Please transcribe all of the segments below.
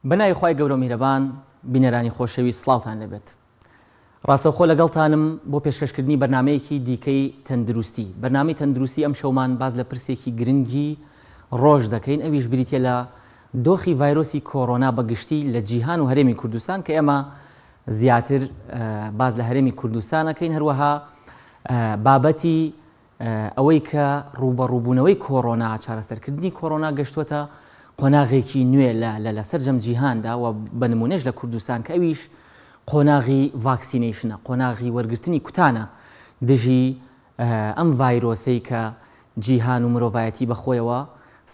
بەناوی خوای گەورەو میهرەبان بینەرانی خۆشەویست سڵاوتان لێبێت ڕاستەوخۆ لەگەڵتانم بۆ پێشکەشکردنی بەرنامەیەکی دیکەی تەندروستی بەرنامەی تەندروستی ئەم شەومان باس لە پرسێکی گرنگی ڕۆژ دەکەین ئەویش بریتە لە دۆخی ڤایرۆسی کۆرۆنا بە گشتی لە جیهان و هەرێمی کوردستان کە ئێمە زیاتر باس لە هەرێمی کوردستان ئەکەین هەروەها بابەتی ئەوەی کە ڕووبەڕووبوونەوەی کۆرۆنا، چارەسەرکردنی کۆرۆنا گەشتووەتە قۆناغێکی نوێ لە لە لە سەرجەم جیهاندا و بە نموونەش لە کوردستان کە ئەویش قۆناغی vaccination ە، قۆناغی وەرگرتنی کوتانە دژی ئەم ڤایرۆسەی کە جیهان و مرۆڤایەتی بە خۆیەوە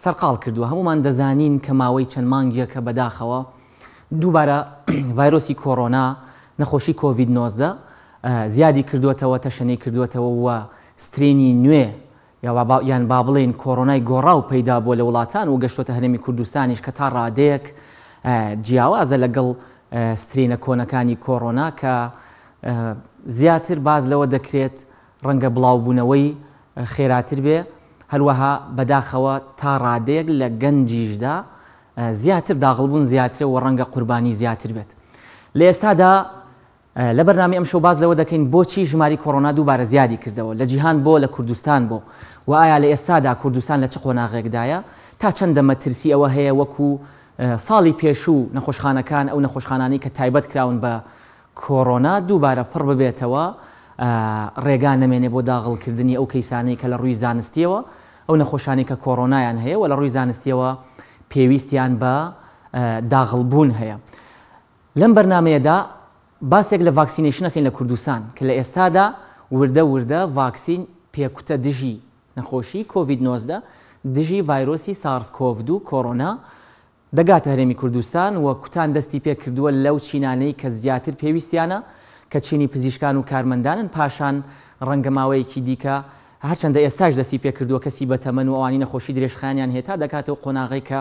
سەرقاڵ کردووە. هەموومان دەزانین کە ماوەی چەند مانگێکە بەداخەوە دووبارە ڤایرۆسی کۆرۆنا، نەخۆشی کۆڤید 19 زیادی کردووەتەوە، تەشەنەی کردووەتەوە و strain ی نوێ یان با بڵێین کۆرۆنای گۆڕاو پەیدا بووە لە وڵاتان و گەشتووەتە هەرێمی کوردستانیش کە تا ڕادەیەک جیاوازە لەگەڵ strain ە کۆنەکانی کۆرۆنا کە زیاتر باس لەوە دەکرێت ڕەنگە بڵاوبوونەوەی خێراتر بێ، هەروەها بەداخەوە تا ڕادەیەک لە گەنجیشدا زیاتر داغڵبوون زیاترە و ڕەنگە قوربانی زیاتر بێت. لە ئێستادا لە بەرنامەی ئەمشەو باس لەوە دەکەین بۆچی ژماری کۆرۆنا دووبارە زیادی کردەوە لە جیهان بۆ لە کوردستان بۆ و ئایا لە ئێستادا کوردستان لە چ قۆناغێکدایە تا چەندە مەترسی ئەوە هەیە وەکو ساڵی پێشوو نەخۆشخانەکان ئەو نەخۆشخانانەی کە تایبەت کراون بە کۆرۆنا دووبارە پڕ ببێتەوە ڕێگا نەمێنێ بۆ داغڵکردنی ئەو کەیسانەی کە لە ڕووی زانستیەوە ئەو نەخۆشانەی کە کۆرۆنایان هەیە و لە ڕووی زانستیەوە پێویستیان بە داغڵبوون هەیە. لەم بەرنامەیەدا باسێک لە vaccination ئەکەین لە کوردستان کە لە ئێستادا وردە وردە ڤاکسین پێکوتە دژی نەخۆشی کۆڤید 19 دژی ڤایرۆسی سارس کۆڤ دوو کۆرۆنا دەگاتە هەرێمی کوردستان و کوتان دەستی پێکردووە لەو چینانەی کە زیاتر پێویستیانە کە چینی پزیشکان و کارمەندانن پاشان ڕەنگە ماوەیەکی دیکە هەرچەندە ئێستاش دەستی پێکردووە کەسی بەتەمەن و ئەوانی نەخۆشی درێژخایەنیان هەیە تا دەکاتە ئەو قۆناغەی کە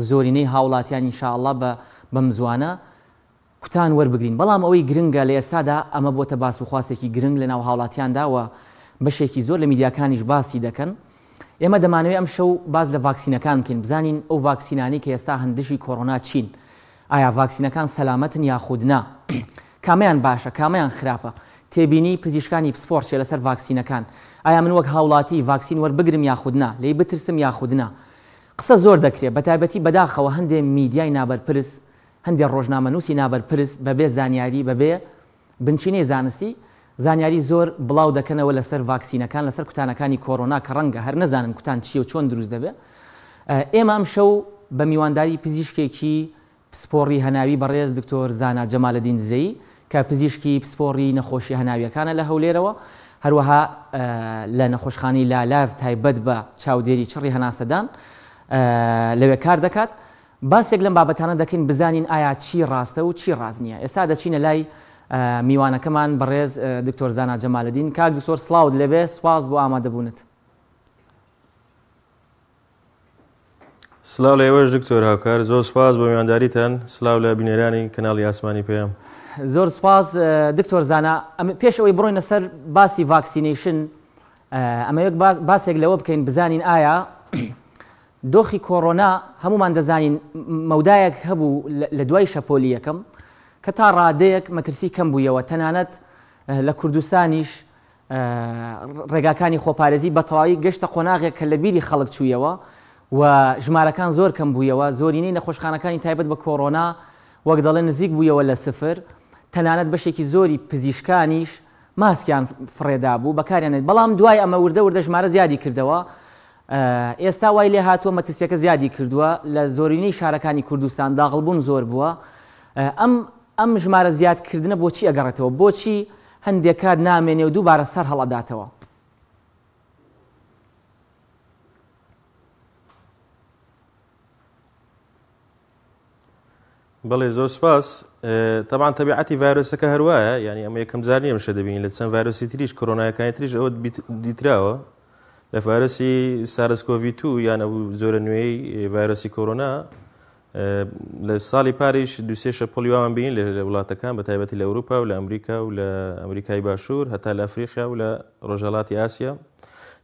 زۆرینەی هاوڵاتیان ان شاء اللە بە بەمزوانە کوتان وەربگرین بەڵام ئەوەی گرنگە لە ئێستادا ئەمە بۆتە باس و خواسێکی گرنگ لە ناو هاوڵاتیاندا و بەشێکی زۆر لە میدیاکانیش باسی دەکەن ئێمە دەمانەوێت ئەمشەو باس لە ڤاکسینەکان بکەین بزانین ئەو ڤاکسینانەی کە ئێستا هەن دژی کۆرۆنا چین ئایا ڤاکسینەکان سەلامەتن یاخود نا؟ کامەیان باشە کامەیان خراپە؟ تێبینی پزیشکانی پسپۆڕ چیە لەسەر ڤاکسینەکان؟ ئایا من وەک هاوڵاتی ڤاکسین وەربگرم یاخود نا؟ لێی بترسم یاخود نا؟ قسە زۆر دەکرێ بەتایبەتی بەداخەوە هەندێ میدیای نابەرپرس هەندێ ڕۆژنامەنووسی نابەرپرس بەبێ زانیاری بەبێ بنچینەی زانستی زانیاری زۆر بڵاو دەکەنەوە لەسەر ڤاکسینەکان لەسەر کوتانەکانی کۆرۆنا کە ڕەنگە هەر نەزانن کوتان چییە و چۆن دروست دەبێ ئێمە ئەمشەو بە میوانداری پزیشکێکی پسپۆڕی هەناوی بەڕێز دکتۆر زانا جەمالەدین دزەیی کە پزیشکی پسپۆڕی نەخۆشیە هەناویەکانە لە هەولێرەوە هەروەها لە نەخۆشخانەی لالاڤ تایبەت بە چاودێری چڕی هەناسەدان لەوێ کار دەکات باسێک لەم بابەتانە دەکەین بزانین ئایا چی ڕاستە و چی ڕاست نییە. ئێستا دەچینە لای میوانەکەمان بەڕێز دکتۆر زانا جەمالەدین. کاک دکتۆر سڵاوت لێبێ، سوپاس بۆ ئامادەبوونت. سلاو لە ئێوەش دکتۆر هاوکار، زۆر سوپاس بۆ میوانداریتان، سلاو لە بینەرانی کەناڵی ئاسمانی پەیام. زۆر سوپاس دکتۆر زانا، پێش ئەوەی بڕۆینە سەر باسی vaccination ئەمەوێت باسێک لەوە بکەین بزانین ئایا دۆخی کۆڕۆنا هەموومان دەزانین مەودایەک هەبوو لە دوای شەپۆلی یەکەم کە تا ڕادەیەک مەترسی کەم بوویەوە تەنانەت لە کوردستانیش ڕێگاکانی خۆپارێزی بە تەواوی گەشتە قۆناغێک کە لە بیری خەڵک چوویەوە و ژمارەکان زۆر کەم بوویەوە زۆرینەی نەخۆشخانەکانی تایبەت بە کۆڕۆنا وەک دەڵێن نزیک بوویەوە لە سفر تەنانەت بەشێکی زۆری پزیشکانیش ماسکیان فڕێدابوو بەکاریان بەڵام دوای ئەمە وردە وردە ژمارە زیادی کردەوە ئێستا وای لێهاتووە مەترسیەکە زیادی کردووە لە زۆرینەی شارەکانی کوردستان داغڵبوون زۆر بووە ئەم ئەم ژمارە زیاد کردنە بۆچی ئەگەڕێتەوە بۆچی هەندێک کات نامێنێ و دووبارە سەر هەڵئەداتەوە؟ بەڵێ زۆر سپاس تەبان تەبیعەتی ڤایرۆسەکە هەروایە یعنی ئەمە یەکەم جار نییە مشە دەبینین لە چەند ڤایرۆسی تریش کۆرۆنایەکانی تریش ئەوە دیتراوە لە ڤایرۆسی سارس-کۆڤ 2 یان ئەو جۆرە نوێی ڤایرۆسی کۆرۆنا لە ساڵی پاریش دوسێ شەپۆلی وامان بینی لە وڵاتەکان بە تایبەتی لە ئەوروپا و لە ئەمریکا و لە ئەمریکای باشوور هەتا لە ئەفریقیا و لە ڕۆژهەڵاتی ئاسیا.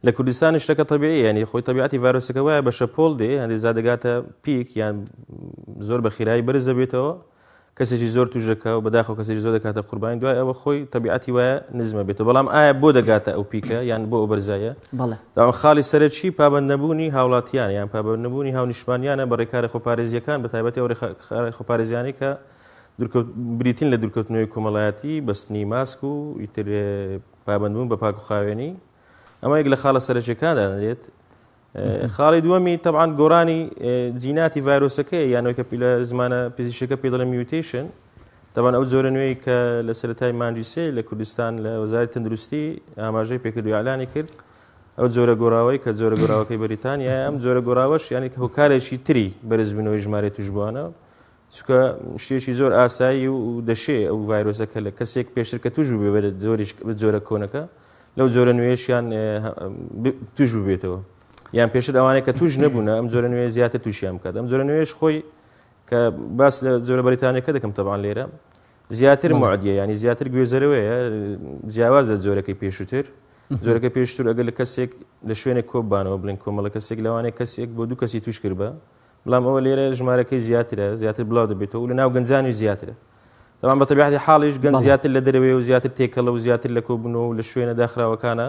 لە کوردستانی شتەکە تەبیعی یانی خۆی تەبیعەتی ڤایرۆسەکە وایە بە شەپۆل دێ هەندێک جار دەگاتە peak یان زۆر بە خێرایی بەرز دەبێتەوە کەسێکی زۆر توش دەکا و بەداخەوە کەسێکی زۆر دەکاتە قوربانی دوای ئەوە خۆی تەبیعەتی وایە نزمە بێتەوە بەڵام ئایا بۆ دەگاتە ئەو peak ە یان بۆ ئەو بەرزایە بەڵێ داوام خاڵی سەرەکی پابەند نەبوونی هاوڵاتیان یان پابەند نەبوونی هاونیشتمانیانە بە ڕێکارە خۆپارێزیەکان بە تایبەتی ئەو ڕێکارە خۆپارێزیانەی کە بریتین لە دوورکەوتنەوەی کۆمەڵایەتی بەستنی ماسک و ئیتر پابەندبوون بە پاک و خاوێنی ئەمە یەک لە خاڵە سەرەکیەکان دادەنرێت. خاڵی دووەمی تەبعەن گۆڕانی جیناتی ڤایرۆسەکەی یانەوەی کە لە زمانە پزیشکەکە پێی دەڵێن mutation تەبعەن ئەو جۆرە نوێی کە لە سەرەتای مانگی سێ لە کوردستان لە وەزارەتی تەندروستی ئاماژەی پێکرد و ئیعلانی کرد ئەو جۆرە گۆڕاوەی کە جۆرە گۆڕاوەکەی بەریتانیا ئەم جۆرە گۆڕاوەش یانی کە هۆکارێکی تری بەرزبوونەوەی ژمارەی توشبووانە چونکە شتێکی زۆر ئاسایی و دەشێ ئەو ڤایرۆسە کە لە کەسێک پێشتر کە توش بووبێ بە جۆریش بە جۆرە کۆنەکە لەو جۆرە نوێیشیان توش ببێتەوە یان پێشتر ئەوانەی کە توش نەبوونە ئەم جۆرە نوێ زیاتر تووشیان بکات ئەم جۆرە نوێش خۆی کە باس لە جۆرە بەریتانیەکە دەکەم تەبان لێرە زیاتر معدیە ینی زیاتر گوێزەرەوەیە جیاواز لە جۆرەکەی پێشووتر جۆرەکە پێشتر ئەگەر لە کەسێک لە شوێنێک کۆبانەوە بڵێن کۆمەڵە کەسێک لەوانەیە کەسێک بۆ دوو کەسی توش کرد بە بەڵام ئەوە لێرە ژمارەکەی زیاترە زیاتر بڵاو دەبێتەوە و لە ناو گەنجانیش زیاترە تەبعەن بە تەبیعەتی حاڵیش گەنج زیاتر لە دەرەوەی و زیاتر تێکەڵە و زیاتر لە کۆبوونەوە و لە شوێنە داخراوەکانە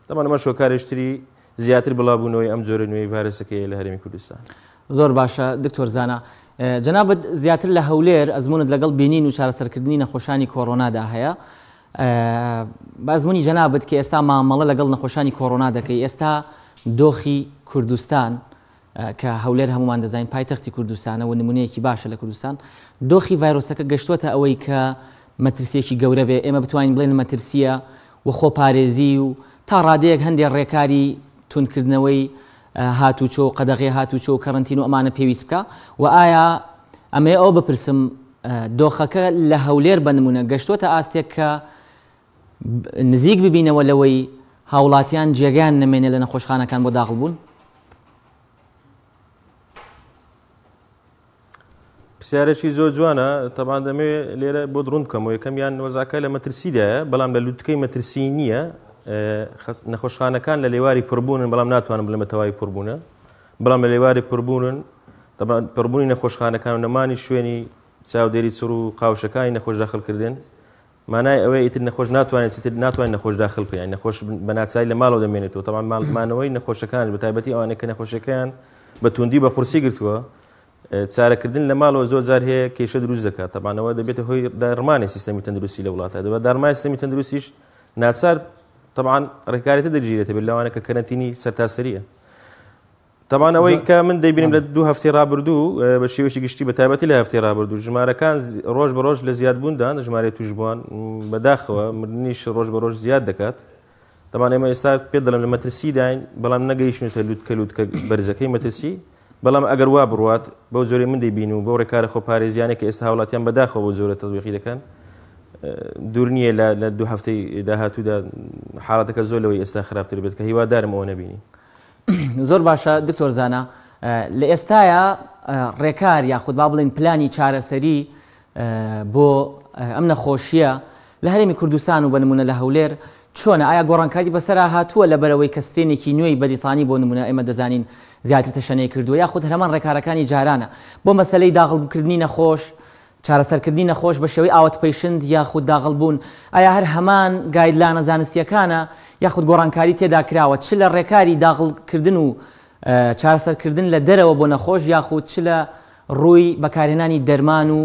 تەبعەن ئەمەش هۆکارێکی تری زیاتر بڵاوبوونەوەی ئەم جۆرە نوێی ڤایرۆسەکەیە لە هەرێمی کوردستان. زۆر باشە دکتۆر زانا جەنابت زیاتر لە هەولێر ئەزموونت لەگەڵ بینین و چارەسەرکردنی نەخۆشانی کۆرۆنادا هەیە بە ئەزموونی جەنابت کە ئێستا مامەڵە لەگەڵ نەخۆشانی کۆرۆنا دەکەی ئێستا دۆخی کوردستان کە هەولێر هەموومان دەزانین پایتەختی کوردستانە و نمونەیەکی باشە لە کوردستان، دۆخی ڤایرۆسەکە گەشتووەتە ئەوەی کە مەترسییەکی گەورە بێ، ئێمە بتوانین بڵێین مەترسییە و خۆپارێزی و تا ڕادەیەک هەندێ ڕێکاری توندکردنەوەی هاتوچۆ و قەدەغەی هاتوچۆ و کەرەنتین و ئەمانە پێویست بکا و ئایا ئەمەوێ ئەوە بپرسم دۆخەکە لە هەولێر بە نمونە گەشتووەتە ئاستێک کە نزیک ببینەوە لەوەی هاوڵاتیان جێگەیان نەمێنێ لە نەخۆشخانەکان بۆ داخڵ بوون؟ پرسیارێکی زۆر جوانە تەبان دەمێ لێرە بۆ ڕوون بکەمەوە یەکەمیان وەزعەکە لە مەترسیدایە بەڵام لە لوتکەی مەترسی نییە نەخۆشخانەکان لە لێواری پڕبوونن بەڵام ناتوانم بڵێم بە تەواوی پڕبوونە بەڵام لە لێواری پڕبوونن پڕبوونی نەخۆشخانەکان و نەمانی شوێنی چاودێری چڕ و قاوشەکانی نەخۆش داخلکردن مانای ئەوەیە ئیتر نەخۆش ناتوانێت چیتر ناتوانێت نەخۆش داخل بکەین یانی نەخۆش بە ناچاری لە ماڵەوە دەمێنێتەوە تەبعەن مانەوەی نەخۆشەکانش بە تایبەتی ئەوانەی کە نەخۆشیەکەیان بە توندی بە قورسی گرتووە چارەکردن لە ماڵەوە زۆر جار هەیە کێشە دروست دەکات تەبانەوە دەبێتە هۆی داڕمانی سیستەمی تەندروستی لە وڵاتە دەبێت داڕمانی سیستەمی تەندروستیش ناچار طبعا ڕێکارێتە دەگیرێتە بێت لەوانە کە کەرەنتینی سەرتاسەریە تەبعەن ئەوەی کە من دەیبینم لە دوو هەفتەی ڕابردوو بە شێوەیەکی گشتی بە تایبەتی لە هەفتەی ڕابردوو ژمارەکان ڕۆژ بە ڕۆژ لە زیادبووندان ژمارەی تووشبووان بەداخەوە مردنیش ڕۆژ بە ڕۆژ زیاد دەکات تەبعەن ئێمە ئێستا پێ دەڵێم لە مەترسیداین بەڵام نەگەیشتونەتە لوتکە لوتکە بەرزەکەی مەترسی بەڵام ئەگەر وا بڕوات بەو جۆرەی من دەیبین و بەو ڕێکارە خۆپارێزیانەی کە ئێستا هاوڵاتیان بەداخەوە بەو جۆرە تەطبیقی دەکەن دوور نییە لە دوو هەفتەی داهاتوودا حاڵەتەکە زۆر لەوەی ئێستا خراپتر بێت کە هیوادارم ئەوە نەبینین. زۆر باشە دکتۆر زانا لە ئێستایا ڕێکار یاخود با بڵێین پلانی چارەسەری بۆ ئەم نەخۆشیە لە هەرێمی کوردستان و بە نمونە لە هەولێر چۆنە ئایا گۆڕانکاری بەسەرا هاتووە لەبەرەوەی کە strain ێکی نوێی بەریتانی بۆ نمونە ئێمە دەزانین زیاتر تەشەنەی کردووە یاخود هەمان ڕێکارەکانی جارانە بۆ مەسەلەی داغڵکردنی نەخۆش چارەسەرکردنی نەخۆش بە شێوەی outpatient یاخود داغڵبوون، ئایا هەر هەمان guideline ە زانستییەکانە یاخود گۆڕانکاری تێدا کراوە چ لە ڕێکاری داغڵکردن و چارەسەرکردن لە دەرەوە بۆ نەخۆش یاخود چ لە ڕووی بەکارهێنانی دەرمان و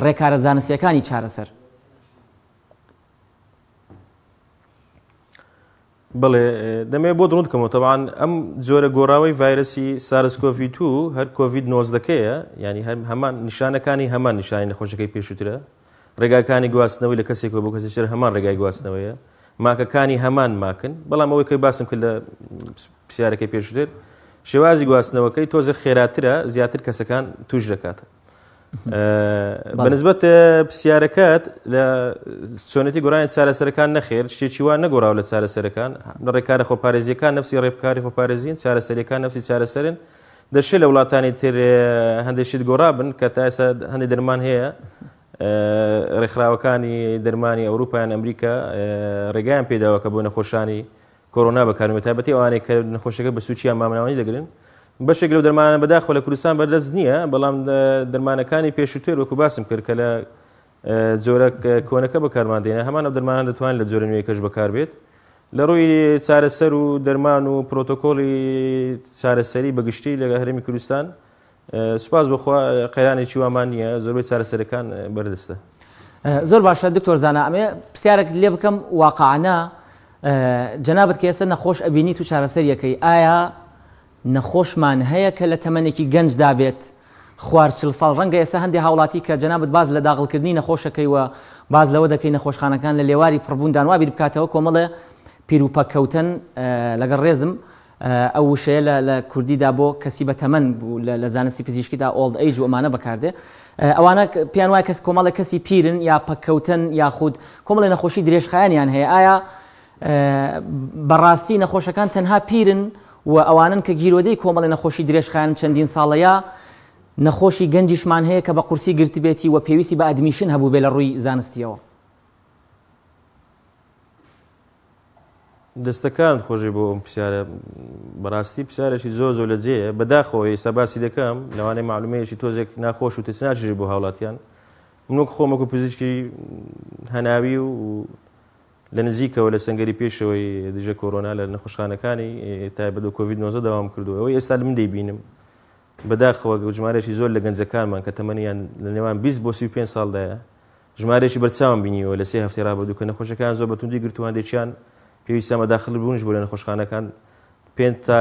ڕێکارە زانستییەکانی چارەسەر؟ بەڵێ دەمەوێت بۆت ڕوون بکەمەوە تەبعەن ئەم جۆرە گۆڕاوەی ڤایرەسی SARS-CoV 2 هەر کۆڤید 19ەکەیە یعنی هەر هەمان نیشانەکانی هەمان نیشانی نەخۆشەکەی پێشووترە ڕێگاکانی گواستنەوەی لە کەسێکەوە بۆ کەسێکی تر هەمان ڕێگای گواستنەوەیە ماکەکانی هەمان ماکن بەڵام ئەوەی کە باسم کرد لە پرسیارەکەی پێشووتر شێوازی گواستنەوەکەی تۆزێک خێراترە زیاتر کەسەکان توش دەکات بەنسبەت پرسیارەکەت لە چۆنێتی گۆرانی چارەسەرەکان نەخێر شتێکی وا نەگۆڕاوە لە چارەسەرەکان لە ڕێکارە خۆپارێزیەکان نفسی ڕێبکاری خۆپارێزین چارەسەریەکان نفسی چارەسەرن دەشێ لە وڵاتانی تر هەندێک شت گۆڕابن کە تا ئێستا هەندێک دەرمان هەیە ڕێکخراوەکانی دەرمانی ئەوروپایان ئەمریکا ڕێگایان پێداوە کە بۆ نەخۆشانی کۆرۆنا بەکاربێت تایبەتی ئەوانەی کە نەخۆشیەکە بە سووچیان مامناوەندی دەگرن بەشێک لەو دەرمانە بەداخەوە لە کوردستان بەردەست نییە بەڵام دەرمانەکانی پێشووتر وەکو باسم کرد کە لە جۆرە کۆنەکە بەکارمان دێنە هەمان ئەو دەرمانە دەتوانن لە جۆرە نوێیەکەش بەکاربێت لە ڕووی چارەسەر و دەرمان و پرۆتۆکۆلی چارەسەری بەگشتی لە هەرێمی کوردستان سوپاس بەخوا قەیرانێکی وامان نییە زۆربەی چارەسەرەکان بەردەستە. زۆر باشە دکتۆر زانا ئەمێ پرسیارێک لێ بکەم واقعانە جەنابت کە ئێستا نەخۆش ئەبینیت و چارەسەریەکەی ئایا نەخۆشمان هەیە کە لە تەمەنێکی گەنجدا بێت خوار چل ساڵ ڕەنگە ئێستا هەندێ هاوڵاتی کە جەنابت باس لە داغڵکردنی نەخۆشەکەی و باس لەوە دەکەی نەخۆشخانەکان لە لێواری پڕبووندان وا بیر بکاتەوە کۆمەڵێ پیر و پەککەوتن لەگەڵ ڕێزم ئەو وشەیە لە لە کوردیدا بۆ کەسی بە تەمەن بوو لە لە زانستی پزیشکیدا old age و ئەمانە بەکاردێ ئەوانە پێیان وایە کەس کۆمەڵێک کەسی پیرن یا پەککەوتن یاخود کۆمەڵێ نەخۆشی درێژخایەنیان هەیە ئایا بەڕاستی نەخۆشەکان تەنها پیرن و ئەوانن کە گیرۆدەی کۆمەڵی نەخۆشی درێژخایەن چەندین ساڵەیە نەخۆشی گەنجیشمان هەیە کە بە قورسی گرتبێتی و پێویستی بە admission هەبوو بێ لە ڕووی زانستیەوە. دەستەکانت خۆشێ بۆ ئەم پرسیارە بەڕاستی پرسیارێکی زۆر زۆر لە جێیە بەداخەوە ئێستا باسی دەکەم لەوانەیە معلومەیەکی تۆزێک ناخۆش و ترسناکیش بۆ هاوڵاتیان من وەک خۆم وەکو پزیشکی هەناوی و لە نزیکەوە لە سەنگەری پێشەوەی دژە کۆرۆنا لە نەخۆشخانەکانی تایبەت بە کۆڤید 19 دەوام کردووە ئەوەی ئێستا من دەیبینم بەداخەوە ژمارەیەکی زۆر لە گەنجەکانمان کە تەمەنیان لە نێوان 20 بۆ 35 ساڵدایە ژمارەیەکی بەرچاوم بینیوە لە سێ هەفتەی ڕابردوو کە نەخۆشەکان زۆر بە توندی گرتووە هەندێکیان پێویستیان بە داخل بوونیش بوو لە نەخۆشخانەکان پێنج تا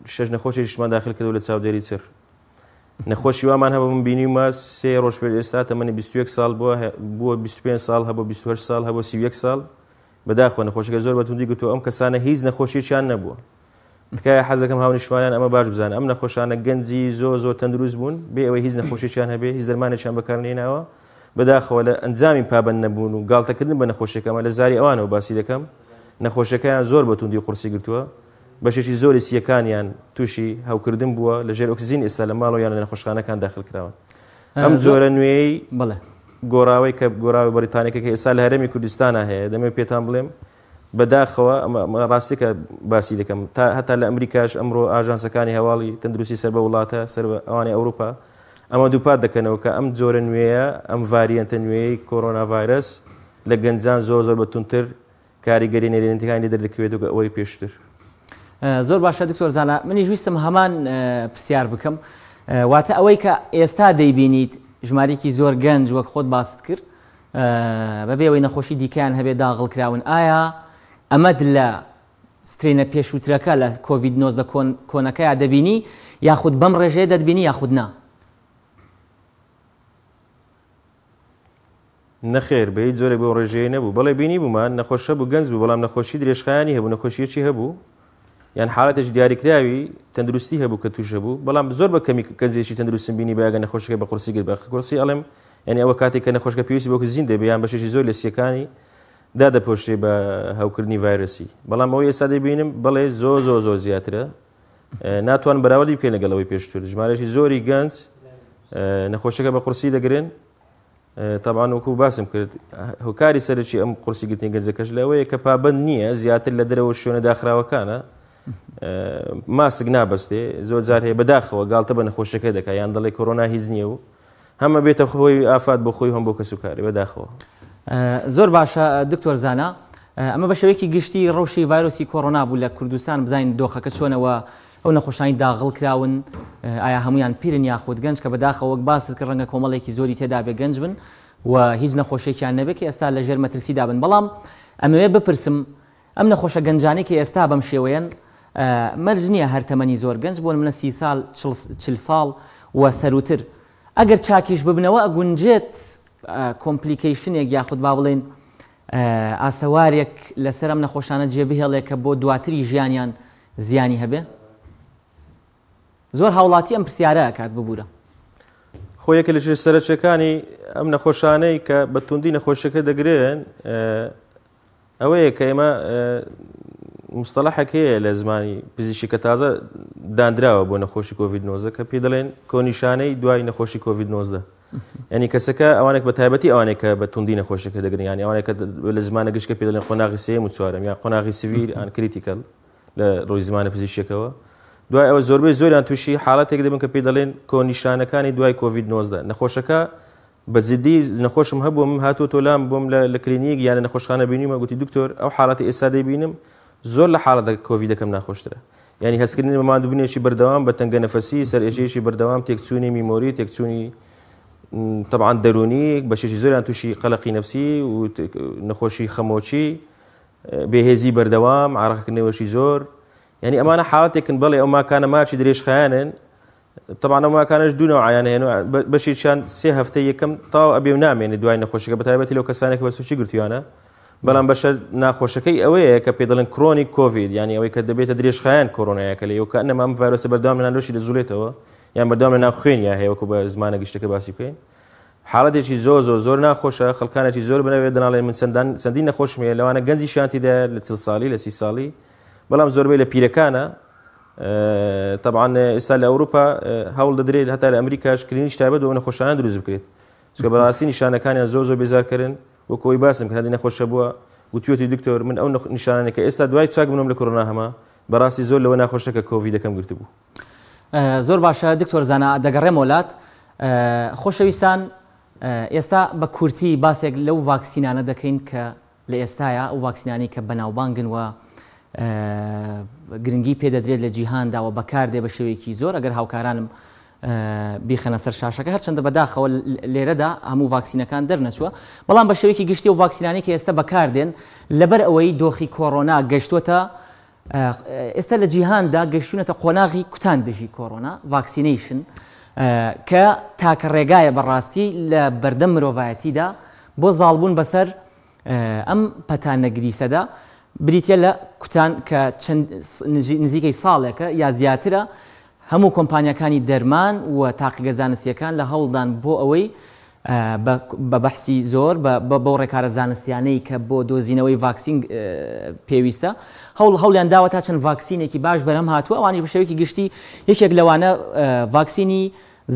شەش نەخۆشێکیشمان داخل کردووە لە چاودێری چڕ نەخۆشی وامان هەبوو من بینیومە سێ ڕۆژ پێش ئێستا تەمەنی 21 ساڵ بووە بووە 25 ساڵ هەبوو 28 ساڵ هەبوو 31 ساڵ بەداخەوە نەخۆشەکە زۆر بە توندی گرتووە ئەم کەسانە هیچ نەخۆشیەکیان نەبووە تکایە حەزەکەم هاونیشتمانیان ئەمە باش بزانن ئەم نەخۆشانە گەنجی زۆر زۆر تەندروست بوون بێ ئەوەی هیچ نەخۆشیێکیان هەبێ هیچ دەرمانێکیان بەکارنێناوە بەداخەوە لە ئەنجامی پابند نەبوون و گاڵتەکردن بە نەخۆشیەکەمە لە زاری ئەوانەوە باسی دەکەم نەخۆشیەکەیان زۆر بە توندی قورسی گرتووە بەشێکی زۆری سیەکانیان تووشی هەوکردن بووە لە ژێر ئۆکسجین ئێستا لە ماڵەوە یان لە نەخۆشخانەکان داخل کراون ئەم جۆرە نوێی بڵێ گۆڕاوەی کە گۆراوی بەریتانیەکە کە ئێستا لە هەرێمی کوردستانە هەیە دەمەوێت پێتان بڵێم بەداخەوە ئەمە ڕاستیکە باسی دەکەم تا هەتا لە ئەمریکاش ئەمڕۆ ئاژانسەکانی هەواڵی تەندروستی سەر بە وڵاتە سەر بە ئەوانەی ئەوروپا ئەمە دووپات دەکەنەوە کە ئەم جۆرە نوێیە ئەم ڤاریەنتە نوێی کۆرۆنا ڤایرەس لە گەنجان زۆر زۆر بە توندتر کاریگەری نەرێنیەکانی لێ دەردەکەوێت وەک ئەوەی پێشتر. زۆر باشە دکتۆر زانا منیش ویستم هەمان پرسیار بکەم واتە ئەوەی کە ئێستا دەیبینیت ژمارێکی زۆر گەنج وەک خۆت باست کرد بەبێ ئەوەی نەخۆشی دیکەیان هەبێت داغڵ کراون ئایا ئەمەت لە strain ە پێشووترەکە لە کۆڤید 19 کۆن کۆنەکەیا دەبینی یاخود بەم ڕێژەیە دەتبینی یاخود نا؟ نەخێر بە هیچ جۆرێک بەو ڕێژەیە نەبوو بەڵێ بینیبوومان نەخۆش هەبوو گەنج بوو بەڵام نەخۆشی درێژخایەنی هەبوو نەخۆشیەکی هەبوو یان حاڵەتێکی دیاریکراوی تەندروستی هەبوو کە توش هەبوو بەڵام زۆر بە کەمی گەنجێکی تەندروستم بینی بە ئەگەر نەخۆشەکە بە قورسی گرت بە قورسی ئەڵێم یعنی ئەوە کاتێک کە نەخۆشەکە پێویستی بە ئۆکسجین دەبێ یان بەشێکی زۆر لە سیەکانی دادەپۆشرێ بە هەوکردنی ڤایرۆسی بەڵام ئەوەی ئێستا دەبینم بەڵێ زۆر زۆر زۆر زیاترە ناتوان بەراوردی بکەین لەگەڵ ئەوەی پێشتر ژمارەی زۆری گەنج نەخۆشەکە بە قورسی دەگرن تەبعەن وەکو باسم کرد هۆکاری سەرەکی ئەم قورسی گرتنی گەنجەکەش لەوەیە کە پابند نییە زیاتر لە دەرەوە شوێنە داخراوەکانە ماسک نابەستێ زۆر جار هەیە بەداخەوە گاڵتە بە نەخۆشیەکە دەکا یان دەڵێ کۆرۆنا هیچ نییە و هەمە بێتە خۆی ئافات بۆ خۆی هەم بۆ کەسوکاری بەداخەوە. زۆر باشە دکتۆر زانا ئەمە بە شێوەیەکی گشتی ڕەوشی ڤایرۆسی کۆرۆنا بوو لە کوردستان بزانین دۆخەکە چۆنەوە ئەو نەخۆشانی داغڵ کراون ئایا هەموویان پیرن یاخود گەنج کە بەداخەوە وەک باست کرد ڕەنگە کۆمەڵێکی زۆری تێدا بێ گەنج بن و هیچ نەخۆشیێکیان نەبێت کە ئێستا لەژێر مەترسیدا بن بەڵام ئەمەوێ بپرسم ئەم نەخۆشە گەنجانەی کە ئێستا بەم شێوەیەن مەرج نییە هەر تەمەنی زۆر گەنج بۆ نمونە سی سال چل ساڵ و سەروتر ئەگەر چاکیش ببنەوە ئەگونجێت complication ێک یاخود با بڵێین ئاسەوارێک لەسەر ئەم نەخۆشانە جێ بهێڵێ کە بۆ دواتری ژیانیان زیانی هەبێ؟ زۆر هاوڵاتی ئەم پرسیارە ئەکات ببورە. خۆ یەکێ لە کێشە سەرەکیەکانی ئەم نەخۆشانەی کە بە توندی نەخۆشیەکە دەگرن ئەوەیە کە ئێمە مستەڵەحێک هەیە لە زمانی پزیشکی کە تازە دانراوە بۆ نەخۆشی کۆڤید 19 کە پێی دەڵێن کۆنیشانەی دوای نەخۆشی کۆڤید 19. ینی کەسەکە ئەوانێک بە تایبەتی ئەوانێک کە بە توندی نەخۆشەکە دەگرن یانی ئەوانێک کە لە زمانە گشتکە پێ دەڵێن قۆناغی سێیەم و چوارەم یان قۆناغی severe and critical لە ڕووی زمانە پزیشکەکەوە دوای ئەوە زۆربەی زۆریان تووشی حاڵەتێک دەبن کە پێی دەڵێن کۆنیشانەکانی دوای کۆڤید 19 نەخۆشەکە بە جدی نەخۆشم هەبوو من هاتووە تۆ لام بۆم لە کلینیک یان لە نەخۆشخانە بینیمە گوتی دکتۆر ئەو حاڵەتی ئێستا دەیبینم زۆر لە حاڵەتە کۆڤیدەکەم ناخۆشترە یعنی هەستکردنی بە ماندووبوونێکی بەردەوام بە تەنگە نەفەسی سەرئێشەیەکی بەردەوام تێکچوونی memory تێکچوونی طبعا دەرونی بەشێکی زۆریان تووشی قەلەقی نەفسی و نەخۆشی خەمۆکی بێهێزی بەردەوام عراقکردنەوەشی زۆر یعنی ئەمانە حاڵەتێکن بەڵێ ئەو ماکانە ماچی درێژخایەنن تەبعەن ئەو ماکانەش دوو نەوعیان هەیە بەشێکیان سێ هەفتە یەکەم تاو ئەبێ و نامێنێ دوای نەخۆشیەکە بە تایبەتی لەو کەسانێک بە سوچی گرتویانە بەڵام بەشە ناخۆشەکەی ئەوەیە کە پێ دەڵێن chronic کۆڤید یانی ئەوەی کە دەبێتە درێژخایەن کۆرۆنایەکە لێ کە ئەنەما ئەم ڤایرۆسە بەردەوام لە ناو لەشی دەجوڵێتەوە یان بەردەوام لە ناو خوێنیا هەیە وەکو بە زمانە گشتەکە باسی بکەین حاڵەتێکی زۆر زۆر زۆر ناخۆشە خەڵکانێکی زۆر بنەوێت دەناڵێن من چەندان چەندین نەخۆشم هەیە لەوانە گەنجیشیان تێدایە لە 40 ساڵی لە 30 ساڵی بەڵام زۆربەی لە پیرەکانە تەبعەن ئێستا لە ئەوروپا هەوڵ دەدرێت هەتا لە ئەمریکاش کلینیش تایبەت بۆ نەخۆشانە دروست بکرێت چونکە بەڕاستی نیشانەکانیان زۆر زۆر بێزارکەرن وەکو ئەوی باسم کرد هەندێک نەخۆش هەبووە وتویەتی دکتۆر من ئەو نیشانانە کە ئێستا دوای چاک بوونم لە کۆرۆنا هەمە بەڕاستی زۆر لەوە ناخۆشە کە کۆڤیدەکەم گرتبوو. زۆر باشە دکتۆر زانا دەگەڕێمەوە لات خۆشەویستان ئێستا بە کورتی باسێک لەو ڤاکسینانە دەکەین کە لە ئێستایا ئەو ڤاکسینانەی کە بەناوبانگن و گرنگی پێ دەدرێت لە جیهاندا و بەکاردێ بە شێوەیەکی زۆر ئەگەر هاوکارانم بیخەنە سەر شاشەکە هەرچەندە بەداخەوە لێرەدا هەموو ڤاکسینەکان دەرنەچووە بەڵام بە شێوەیەکی گشتی و ڤاکسینانەی کە ئێستا بەکاردێن لەبەر ئەوەی دۆخی کۆرۆنا گەشتووەتە ئێستا لە جیهاندا گەشتونەتە قۆناغی کوتان دژی کۆرۆنا vaccination کە تاکە ڕێگایە بەڕاستی لە بەردەم مرۆڤایەتیدا بۆ زاڵبوون بەسەر ئەم پەتا نەگریسەدا بریتە لە کوتان کە چەند نزیکەی ساڵێکە یا زیاترە هەموو کۆمپانیاکانی دەرمان و تاقیگە زانستیەکان لە هەوڵدان بۆ ئەوەی بە بەحسی زۆر بەو ڕێکارە زانستیانەی کە بۆ دۆزینەوەی ڤاکسین پێویستە هەوڵ هەوڵیان داوە تا چەند ڤاکسینێکی باش بەرهەم هاتووە ئەوانیش بە شێوەیەکی گشتی یەکێک لەوانە ڤاکسینی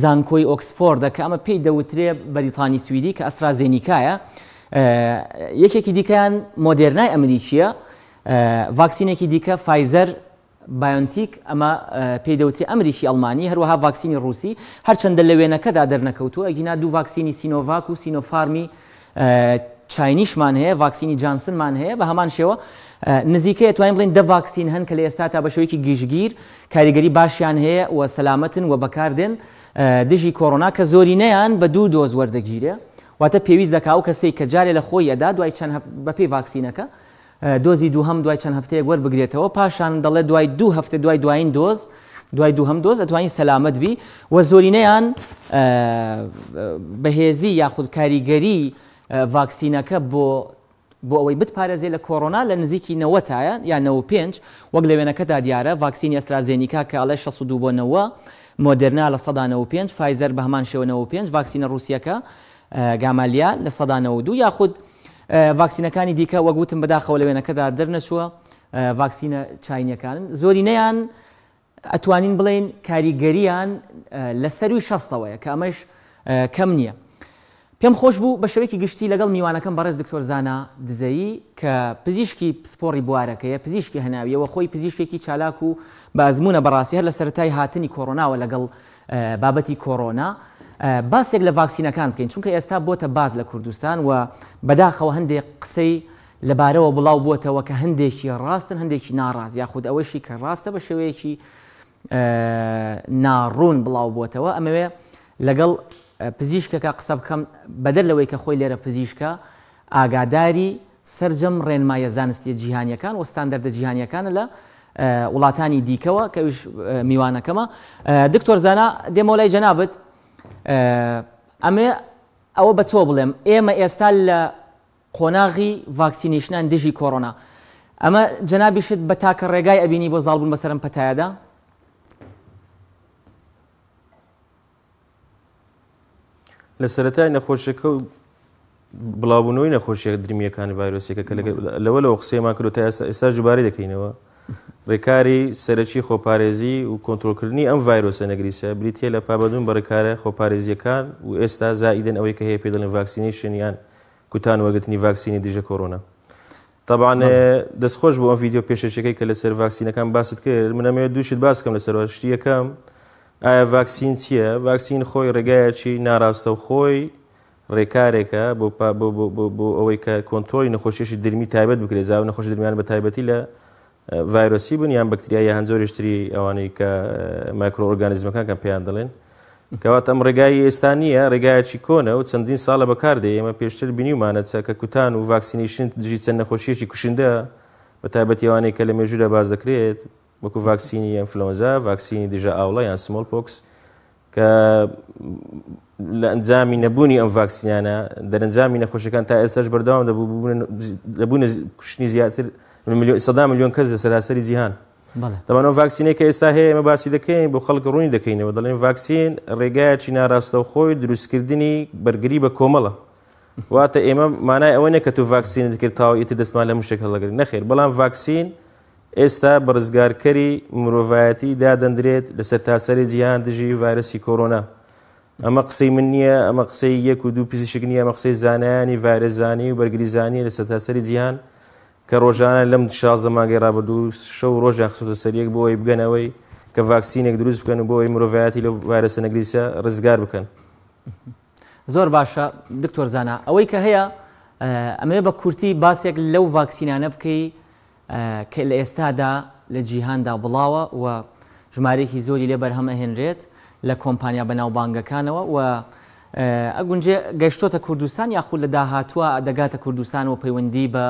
زانکۆی ئۆکسفۆردە کە ئەمە پێی دەوترێ بەریتانی سویدی کە ئەسترازێنیکایە یەکێکی دیکەیان مۆدێرنای ئەمریکیە ڤاکسینێکی دیکە فایزەر بایۆنتیک، ئەمە پێی دەوترێ ئەمریکی ئەڵمانی، هەروەها ڤاکسینی ڕووسی، هەرچەندە لە وێنەکەدا دەرنەکەوتووە، ئەگینا دوو ڤاکسینی سینۆڤاک و سینۆفارمی چاینیشمان هەیە، ڤاکسینی جانسنمان هەیە، بە هەمان شێوە نزیکەی ئەتوانین بڵێین دە ڤاکسین هەن کە لە ئێستاتا بە شێوەیەکی گشتگیر کاریگەری باشیان هەیە و سەلامەتن و بەکاردێن دژی کۆرۆنا کە زۆرینەیان بە دوو دۆز وەردەگیرێ، واتە پێویست دەکا ئەو کەسەی کە جارێ لە خۆی ئەدا دوای چەند هەفتە بەپێی ڤاکسینەکە دۆزی دووهەم دوای چەند هەفتەیەک وەربگرێتەوە، پاشان دەڵێت دوای دوو هەفتە دوای دوایین دۆز، دوای دووهەم دۆز ئەتوانی سەلامەت بی و زۆرینەیان بەهێزی یاخود کاریگەری ڤاکسینەکە بۆ بۆ ئەوەی بتپارێزێ لە کۆرۆنا لە نزیکی نەوەتایە یا 95 وەک لە وێنەکەدا دیارە ڤاکسینی ئەسترازێنیکا کە ئەڵێ 62 بۆ 90 مۆدێرنا 95% فایزەر بە هەمان شێوە 95 ڤاکسینە ڕووسیەکە گامالیا 92% یاخود ڤاکسینەکانی دیکە وەک وتم بەداخەوە لە وێنەکەدا دەرنەچووە ڤاکسینە چاینیەکانن زۆرینەیان ئەتوانین بڵێین کاریگەریان لە سەروی شەستەوەیە کە ئەمەش کەم نییە. پێم خۆش بوو بە شێوەیەکی گشتی لەگەڵ میوانەکەم بەڕێز دکتۆر زانا دزەیی کە پزیشکی پسپۆڕی بوارەکەیە پزیشکی هەناویە و خۆی پزیشکێکی چالاک و بە ئەزموونە بەڕاستی هەر لە سەرەتای هاتنی کۆرۆناوە لەگەڵ بابەتی کۆرۆنا باسێک لە ڤاکسینەکان بکەین چونکە ئێستا بۆتە باس لە کوردستان و بەداخەوە هەندێک قسەی لەبارەوە بڵاو بووەتەوە کە هەندێکی ڕاستن هەندێکی ناڕاست یاخود ئەوەشی کە ڕاستە بە شێوەیەکی ناڕوون بڵاو بووەتەوە ئەمەوێ لەگەڵ پزیشکەکە قسە بکەم بەدەر لەوەی کە خۆی لێرە پزیشکە ئاگاداری سەرجەم ڕێنماییە زانستییە جیهانییەکان و ستاندەردە جیهانییەکانە لە وڵاتانی دیکەوە کە ئەویش میوانەکەمە. دکتۆر زانا دێمەوە لای جەنابت ئەمێ ئەوە بە تۆ بڵێم ئێمە ئێستا لە قۆناغی vaccination ان دژی کۆرۆنا ئەمە جەنابیشت بە تاکە ڕێگای ئەبینی بۆ زاڵبوون بەسەر ئەم پەتایەدا؟ لە سەرەتای نەخۆشیەکە و بڵاوبوونەوەی نەخۆشیە درمیەکانی ڤایرۆسیەکە کە لەوە لەوە قسەیمان کرد تا ئێستا ئێستا دووبارەی دەکەینەوە ڕێکاری سەرەکی خۆپارێزی و کۆنترۆڵکردنی ئەم ڤایرۆسە نەگریسە بریتییە لە پابەندبوون بە ڕێکارە خۆپارێزییەکان و ئێستا زائیدەن ئەوەی کە هەیە پێی دەڵێن vaccination یان کوتان وەرگرتنی ڤاکسینی دژە کۆرۆنا. تەبعەن دەستخۆش بۆ ئەم ڤیدیۆ پێشەکیەکەی کە لەسەر ڤاکسینەکان باست کرد. من ئەمەوێت دوو شت باس بکەم لەسەر شتی یەکەم، ئایا ڤاکسین چییە؟ ڤاکسین خۆی ڕێگایەکی ناڕاستەوخۆی ڕێکارێکە بۆ بۆ ئەوەی کە کۆنترۆڵی نەخۆشیەکی درمی تایبەت بکرێت، جا نەخۆشی درمیان بە تایبەتی لە ڤایرۆسی بن یان بەکتریا یان جۆریش تری ئەوانەی کە microorganism ەکان کە پێیان دەڵێن. کەواتە ئەم ڕێگای ئێستا نییە، ڕێگایەکی کۆنە و چەندین ساڵە بەکاردێ. ئێمە پێشتر بینیومانە کە کوتان و vaccination دژی چەند نەخۆشیەکی کوشندە بە تایبەتی ئەوانەی کە لە مێژوودا باس دەکرێت وەکو ڤاکسینی ئەنفلۆنزا، ڤاکسینی دژە ئاوڵە یان smallpox، کە لە ئەنجامی نەبوونی ئەم ڤاکسینانە دەرەنجامی نەخۆشیەکان تا ئێستاش بەردەوام دەبوو، دەبوونە کوشتنی زیاتر سەدا ملیۆن کەس لە سەراسەری جیهان. دەبان ئەو ڤاکسینەی کە ئێستا هەیە ئێمە باسی دەکەین بۆ خەڵک ڕوونی دەکەینەوە، دەڵێن ڤاکسین ڕێگایەکی ناڕاستەوخۆی دروستکردنی بەرگری بە کۆمەڵە. واتە ئێمە مانای ئەوە نییە کە تۆ ڤاکسینت کرد تاو ئیتر دەستمان لە مشتێک هەڵدەگرین، نەخێر، بەڵام ڤاکسین ئێستا بە ڕزگارکەری مرۆڤایەتی دادەندرێت لە سەرتاسەری جیهان دژی ڤایرەسی کۆرۆنا. ئەمە قسەی من نییە، ئەمە قسەی یەک و دوو پزیشک نییە، ئەمە قسەی زانایانی ڤایرەسزانی و بەرگریزانیە لە سەرتاسەری جیهان کە ڕۆژانە لەم 16 مانگەی ڕابردوو شەو و ڕۆژیان خستۆتە سەر یەک بۆ ئەوەی بگەنەوەی کە ڤاکسینێک دروست بکەن و بۆ ئەوەی مرۆڤایەتی لەو ڤایرەسە نەگریسە ڕزگار بکەن. زۆر باشە دکتۆر زانا، ئەوەی کە هەیە ئەمەوێ بە کورتی باسێک لەو ڤاکسینانە بکەی کە لە ئێستادا لە جیهاندا بڵاوە و ژمارەیەکی زۆری لێ بەرهەم ئەهێنرێت لە کۆمپانیا بەناوبانگەکانەوە و ئەگونجێ گەشتۆتە کوردستان یاخود لە داهاتووە دەگاتە کوردستان و پەیوەندی بە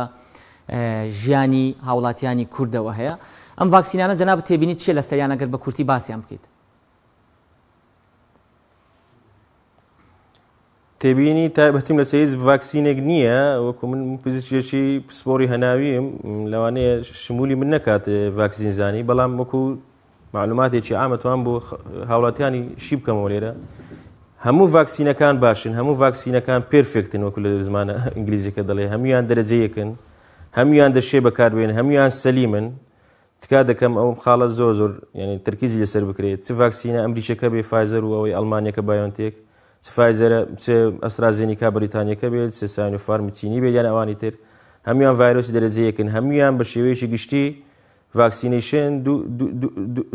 ژیانی هاوڵاتیانی کوردەوە هەیە. ئەم ڤاکسینانە جەنابت تێبینیت چییە لەسەریان ئەگەر بە کورتی باسیان بکەیت؟ تێبینی تایبەتیم لەسەر هیچ ڤاکسینێک نییە، وەکو من پزیشکێکی پسپۆڕی هەناویم لەوانەیە شمولی من نەکات ڤاکسینزانی، بەڵام وەکو معلوماتێکی عام ئەتوانم بۆ هاوڵاتیانی شی بکەمەوە لێرە. هەموو ڤاکسینەکان باشن، هەموو ڤاکسینەکان perfect ن وەکو لە زمانە ئینگلیزیەکە دەڵێ، هەمویان دەرەجەیەکن، هەمویان دەشێ بەکاربێن، هەمویان سەلیمن. تکا دەکەم ئەو خاڵە زۆر زۆر یعنی تەرکیزی لەسەر بکرێت، چ ڤاکسینە ئەمریکیەکە بێ فایزەر و ئەوەی ئەڵمانیەکە بایۆنتێک، چ فایزەرە چ ئەسترازێنیکا بەریتانیەکە بێت، چ ساینۆفارمی چینی بێت یان ئەوانی تر، هەمویان ڤایرۆسی دەرەجەیەکن، هەمویان بە شێوەیەکی گشتی vaccination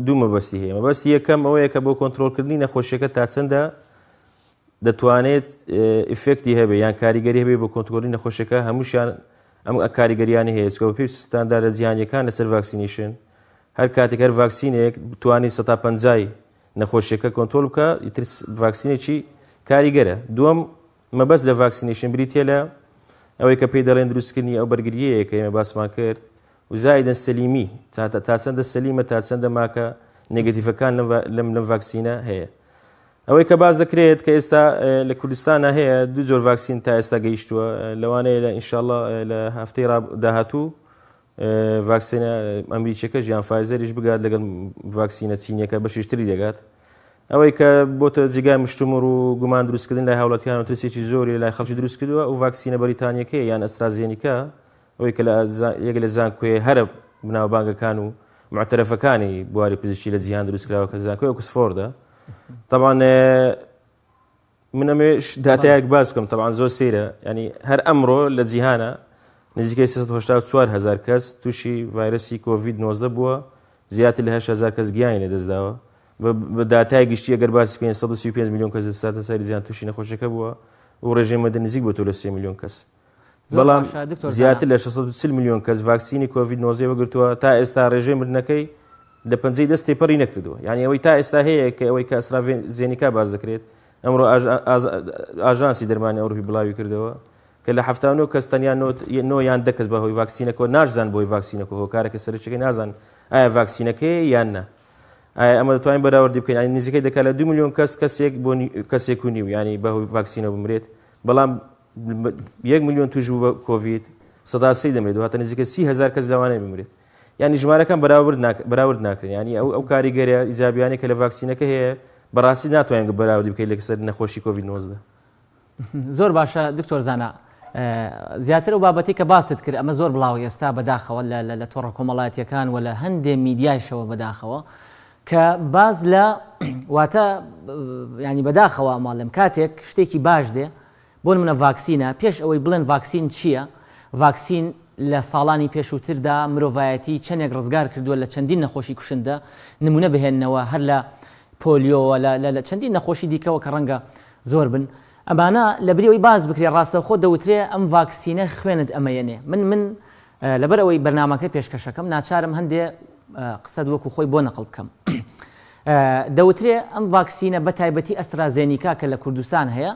دوو مەبەستی هەیە. مەبەستی یەکەم ئەوەیە کە بۆ کۆنترۆڵکردنی نەخۆشیەکە تا چەندە دەتوانێت effect ی هەبێ یان کاریگەری هەبێ بۆ کۆنترۆڵی نەخۆشیەکە، هەمووشیان ئەم کاریگەریانی هەیە، چونکە بەپێی ستانداردە جیهانیەکان لەسەر vaccination هەر کاتێک هەر ڤاکسینێک بتوانێت سەتا پەنجای نەخۆشیەکە کۆنترۆڵ بکە ئیتر ڤاکسینێکی کاریگەرە. دووەم مەبەست لە vaccination بریتیە لە ئەوەی کە پێی دەڵێن دروستکردنی ئەو بەرگریەیە کە ئێمە باسمان کرد و زایدن سەلیمی تا چەندە سەلیمە تا چەندە ماکە negative ەکان لەم لەم ڤاکسینە هەیە. ئەوەی کە باس دەکرێت کە ئێستا لە کوردستانە هەیە دوو جۆر ڤاکسین تا ئێستا گەیشتووە، لەوانەیە لە ئینشاءاللە لە هەفتەی داهاتوو ڤاکسینە ئەمریکیەکەش یان فایزەریش بگات لەگەڵ ڤاکسینە چینیەکە بەشیش تری دەگات. ئەوەی کە بۆتە جێگای مشتومڕ و گومان دروستکردن لای هاوڵاتیان و ترسێکی زۆری لای خەڵکی دروست کردووە ئەو ڤاکسینە بەریتانیەکەی یان ئەسترازێنیکا، ئەوەی کە لە یەک لە زانکۆی هەرە بناوبانگەکان و معتەرەفەکانی بواری پزیشکی لە جیهان دروستکراوە کە زانکۆی ئۆکسفۆردە. طبعا من ئەمێ داتایەک باس بکەم، طبعا زۆر سەیرە، ینی هەر ئەمڕۆ لە جیهانە نزیکەی 384 هزار کەس تووشی ڤایرۆسی کۆڤید 19 بووە، زیاتر لە 8 هزار کەس گیانی لەدەستداوە. بە داتای گشتی ئەگەر باسی بکەین 135 میلیۆن کەس لە سەرتاسەری جیهان تووشی نەخۆشیەکە بووە و ڕێژەی مردن نزیک بۆتەوە لە 3 میلیۆن کەس. بەڵام زیاتر لە 640 میلیۆن کەس ڤاکسینی کۆڤید 19 وەگرتووە، تا ئێستا ڕێژەی مردنەکەی لە پەنجەی دەست تێپەڕی نەکردووە. یعنی ئەوەی تا ئێستا هەیە کە ئەوەی کە ئەسترازێنیکا باس دەکرێت، ئەمڕۆ ئاژانسی دەرمانی ئەوروپی بڵاوی کردەوە کە لە 79 کەس تەنیا نۆ یان دە کەس بەهۆی ڤاکسینەکەەوە ناشزان بۆی ڤاکسینەکە هۆکارەکە سەرەکیەکەی نازان ئایا ڤاکسینەکەی یان نا. ئایا ئەمە دەتوانین بەراوردی بکەین؟ یعنی نزیکەی دەکات لە 2 میلیۆن کەس کەسێک بۆ کەسێک و نیو یعنی بەهۆی ڤاکسینەوە بمرێت، بەڵام 1 میلیۆن توش بوو بە کۆڤید 3% دەمرێت، واتە نزیکە 30 هزار کەس لەوانەیە بمرێت. یعنی ژمارەکان بەراورد ناکرێن. یعنی ئەو کاریگەریە ئیجابیانەی کە لە ڤاکسینەکە هەیە بەڕاستی ناتوانین بەراوردی بکەیت لەسەر نەخۆشی کۆڤید 19. زۆر باشە دکتۆر زانا، زیاتر ئەو بابەتەی کە باست کرد ئەمە زۆر بڵاوە ئێستا بەداخەوە لە تۆڕە کۆمەڵایەتیەکان و لە هەندێ میدیایشەوە بەداخەوە کە باز لە واتە ینی بەداخەوە ماڵم کاتێک شتێکی باش دێ بۆ نمونە ڤاکسینە پێش ئەوەی بڵێن ڤاکسین چییە ڤاکسین لە ساڵانی پێشووتردا مرۆڤایەتی چەندێک ڕزگار کردووە لە چەندین نەخۆشی کوشندە نمونە بهێننەوە هەر لە پۆلیۆوە لە چەندین نەخۆشی دیکەوە کە ڕەنگە زۆر بن ئەمانە لەبری ئەوەی باس بکرێ ڕاستەوخۆ دەوترێ ئەم ڤاکسینە خوێنت ئەمەیەنێ من من لەبەر ئەوەی بەرنامەکە پێشکەشەکەم ناچارم هەندێ قسەت وەکو خۆی بۆ نەقڵ بکەم دەوترێ ئەم ڤاکسینە بە تایبەتی ئەسترازێنیکا کە لە کوردستان هەیە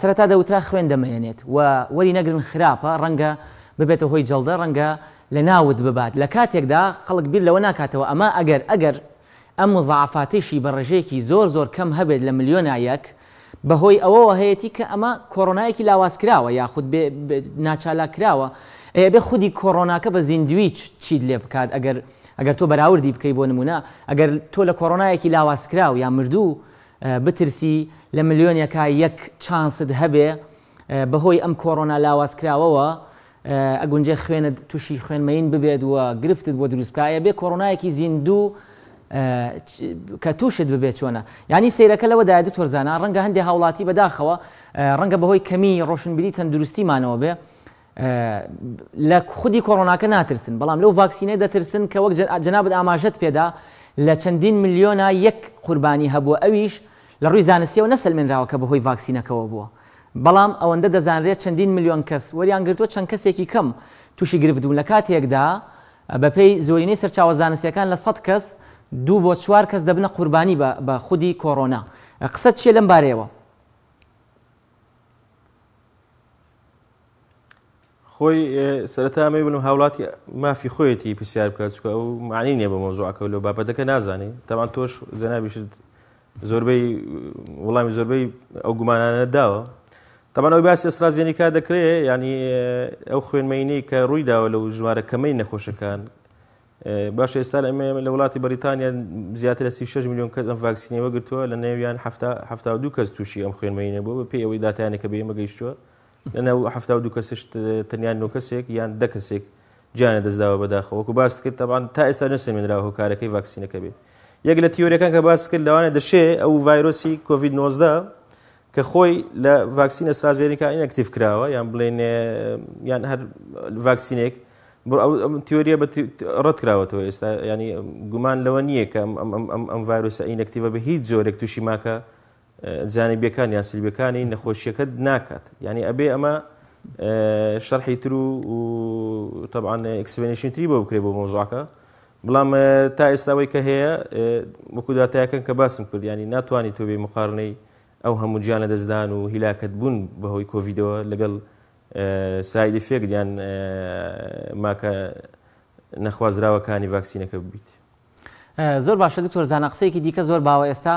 سەرەتا دەوترا خوێن دەمەیەنێت و وەری نەگرن خراپە ڕەنگە ببێتە هۆی جەڵدە ڕەنگە لە ناوت ببات لە کاتێکدا خەڵک بیر لەوە ناکاتەوە ئەمە ئەگەر ئەگەر ئەم موزاعەفاتەیشی بە ڕێژەیەکی زۆر زۆر کەم هەبێت لە ملیۆنا یەک، بەهۆی ئەوەوە هەیەتی کە ئەمە کۆڕۆنایەکی لاوازکراوە یاخود بێ ناچالاککراوە، ئەی ئەبێ خودی کۆڕۆناکە بە زیندووی چیت لێ بکات ئەگەر ئەگەر تۆ بەراوردی بکەی بۆ نموونە ئەگەر تۆ لە کۆڕۆنایەکی لاوازکراو یا مردوو بترسی لە ملیۆنێکا یەک چانست هەبێ بەهۆی ئەم کۆڕۆنا لاوازکراوەوە ئەگونجێ خوێنت توشی خوێن مەین ببێت و گرفتت بۆ دروست بکا ئەبێ کۆڕۆنایەکی زیندوو کە توشت ببێت چۆنە یعنی سەیرەکە لەوەدایە دکتۆر زانا ڕەنگە هەندێ هاوڵاتی بەداخەوە ڕەنگە بەهۆی کەمی ڕۆشنبیری تەندروستیمانەوە بێ لە خودی کۆرۆناکە ناترسن بەڵام لەو ڤاکسینە دەترسن کە وەک جەنابت ئاماژەت پێدا لە چەندین ملیۆنا یەک قوربانی هەبووە ئەویش لە ڕووی زانستیەوە نەسەلمێنراوە کە بەهۆی ڤاکسینەکەوە بووە بەڵام ئەوەندە دەزانرێت چەندین ملیۆن کەس وەریان گرتووە چەند کەسێکی کەم تووشی گرفت بوون لە کاتێکدا بەپێی زۆرینەی سەرچاوە زانستیەکان لە 100 کەس دوو بۆ چوار کەس دەبنە قوربانی بە خودی کۆرۆنا قسەت چیە لەم بارەیەوە؟ خۆی سەرەتا ئەمەی بڵێم هاوڵاتی مافی خۆیەتی پرسیار بکات چونکە ئەو معنی نییە بە مەوزوعەکە لەو بابەتەکە نازانێ تەمان تۆش جەنابیشت زۆربەی وەڵامی زۆربەی ئەو گومانانە داوە تەمان ئەو باسی ئەسترازێنیکا دەکرێ ینی ئەو خوێنمەینەی کە ڕووی داوە لەو ژمارە کەمەی نەخۆشەکان باش ئێستا ئەمە لە وڵاتی بەریتانیا زیاتر لە 36 میلیۆن کەس ئەم ڤاکسینەوە گرتووە لە نێویان 72 کەس تووشی ئەم خوێنمەینە بووە بە پێی ئەوەی داتایانێک کە بە ئێمە گەیشتووە لەناو 72 کەسش تەنیا نۆ کەسێک یان دە کەسێک گیانە دەستداوە بەداخەوە وەکو باس کرد تەبان تا ئێستا نەسەلمێنراوە هۆکارەکەی ڤاکسینەکە بێت یەک لە تیۆریەکان کە باس کرد لەوانە دەشێ ئەو ڤایرۆسی کۆڤید 19 کە خۆی لە ڤاکسین ئەسترازێنیکا inactive کراوە یان بڵێن یان هەر ڤاکسینێک تیۆریە بە ڕەت کراوەتەوە ئێستا ینی گومان لەوە نییە کە ئەم ڤایرۆسە inactive ە بە هیچ جۆرێک تووشی ماکە جانبیەکان یان سلبیەکانی نەخۆشیەکەت ناکات یعنی ئەبێ ئەمە شەرحی تر و طبعا explanation تری بۆ بکرێ بۆ مۆزوعەکە بەڵام تا ئێستاوەی کە هەیە وەکو داتایەکەن کە باسم کرد ینی ناتوانانی تۆ بێ مقارنەی ئەو هەموو گیان لەدەستدان و هیلاکەت بوون بەهۆی کۆڤیدەوە لەگەڵ side effect یان ماکە نەخوازراوەکانی ڤاکسینەکە ببیت. زۆر باشە دکتۆر زانا قسەیەکی دیکە زۆر باوە ئێستا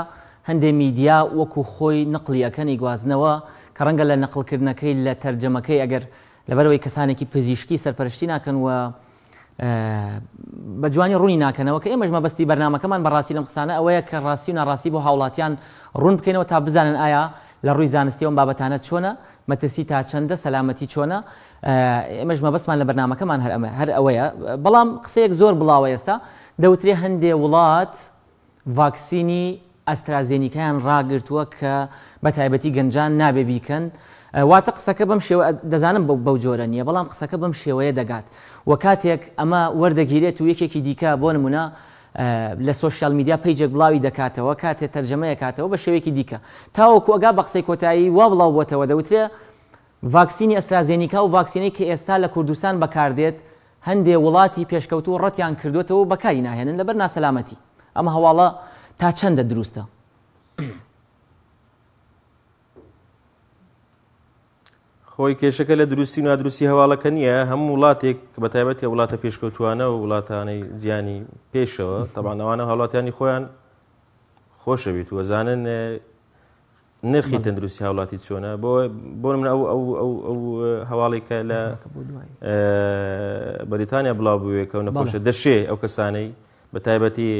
هەندێ میدیا وەکو خۆی نقلی ئەکەن ئەیگوازنەوە کە ڕەنگە لە نەقڵکردنەکەی لە تەرجەمەکەی ئەگەر لەبەرئەوەی کەسانێکی پزیشکی سەرپەرشتی ناکەن و بە جوانی ڕوونی ناکەنەوە کە ئێمەش مەبەستی بەرنامەکەمان بەڕاستی لەم قسانە ئەوەیە کە ڕاستی و ناڕاستی بۆ هاوڵاتیان ڕوون بکەینەوە تا بزانن ئایا لە ڕووی زانستیەوە ئەم بابەتانە چۆنە مەترسی تا چەندە سەلامەتی چۆنە ئێمەش مەبەستمان لە بەرنامەکەمان هەر ئەمە هەر ئەوەیە بەڵام قسەیەک زۆر بڵاوە ئێستا دەوترێ هەندێ وڵات ڤاکسینی ئەسترازێنیکایان ڕاگرتووە کە بە تایبەتی گەنجان نابێ بیکەن واتە قسەکە بەم شێوە دەزانم بەو جۆرە نییە بەڵام قسەکە بەم شێوەیە دەگات و کاتێک ئەمە وەردەگیرێت و یەکێکی دیکە بۆ نمونە لە social media page ێک بڵاوی دەکاتەوە کاتێ تەرجەمەیەکاتەوە بە شێوەیەکی دیکە تاوەکو ئەگا بە قسەی کۆتایی وا بڵاو بۆتەوە دەوترێ ڤاکسینی ئەسترازێنیکا و ڤاکسینەی کە ئێستا لە کوردستان بەکاردێت هەندێ وڵاتی پێشکەوتوو ڕەتیان کردۆتەوە و بەکاری ناهێنن لەبەر ناسەلامەتی. ئەم هەواڵە تا چەندە دروستە؟ خۆی کێشەکە لە دروستی و نادروستی هەواڵەکە نییە هەموو وڵاتێک بە تایبەتی وڵاتە پێشکەوتوانە و وڵاتانەی جیانی پێشەوە تەبان ئەوانە هاوڵاتیانی خۆیان خۆشەویت وەزانن نرخی تەندروستی هاوڵاتی چۆنە بۆ بۆ من ئەو ئەو ئەو ئەو هەواڵی کە لە بەریتانیا بڵاو بووێ کە نەخۆشە دەشێ ئەو کەسانەی بە تایبەتی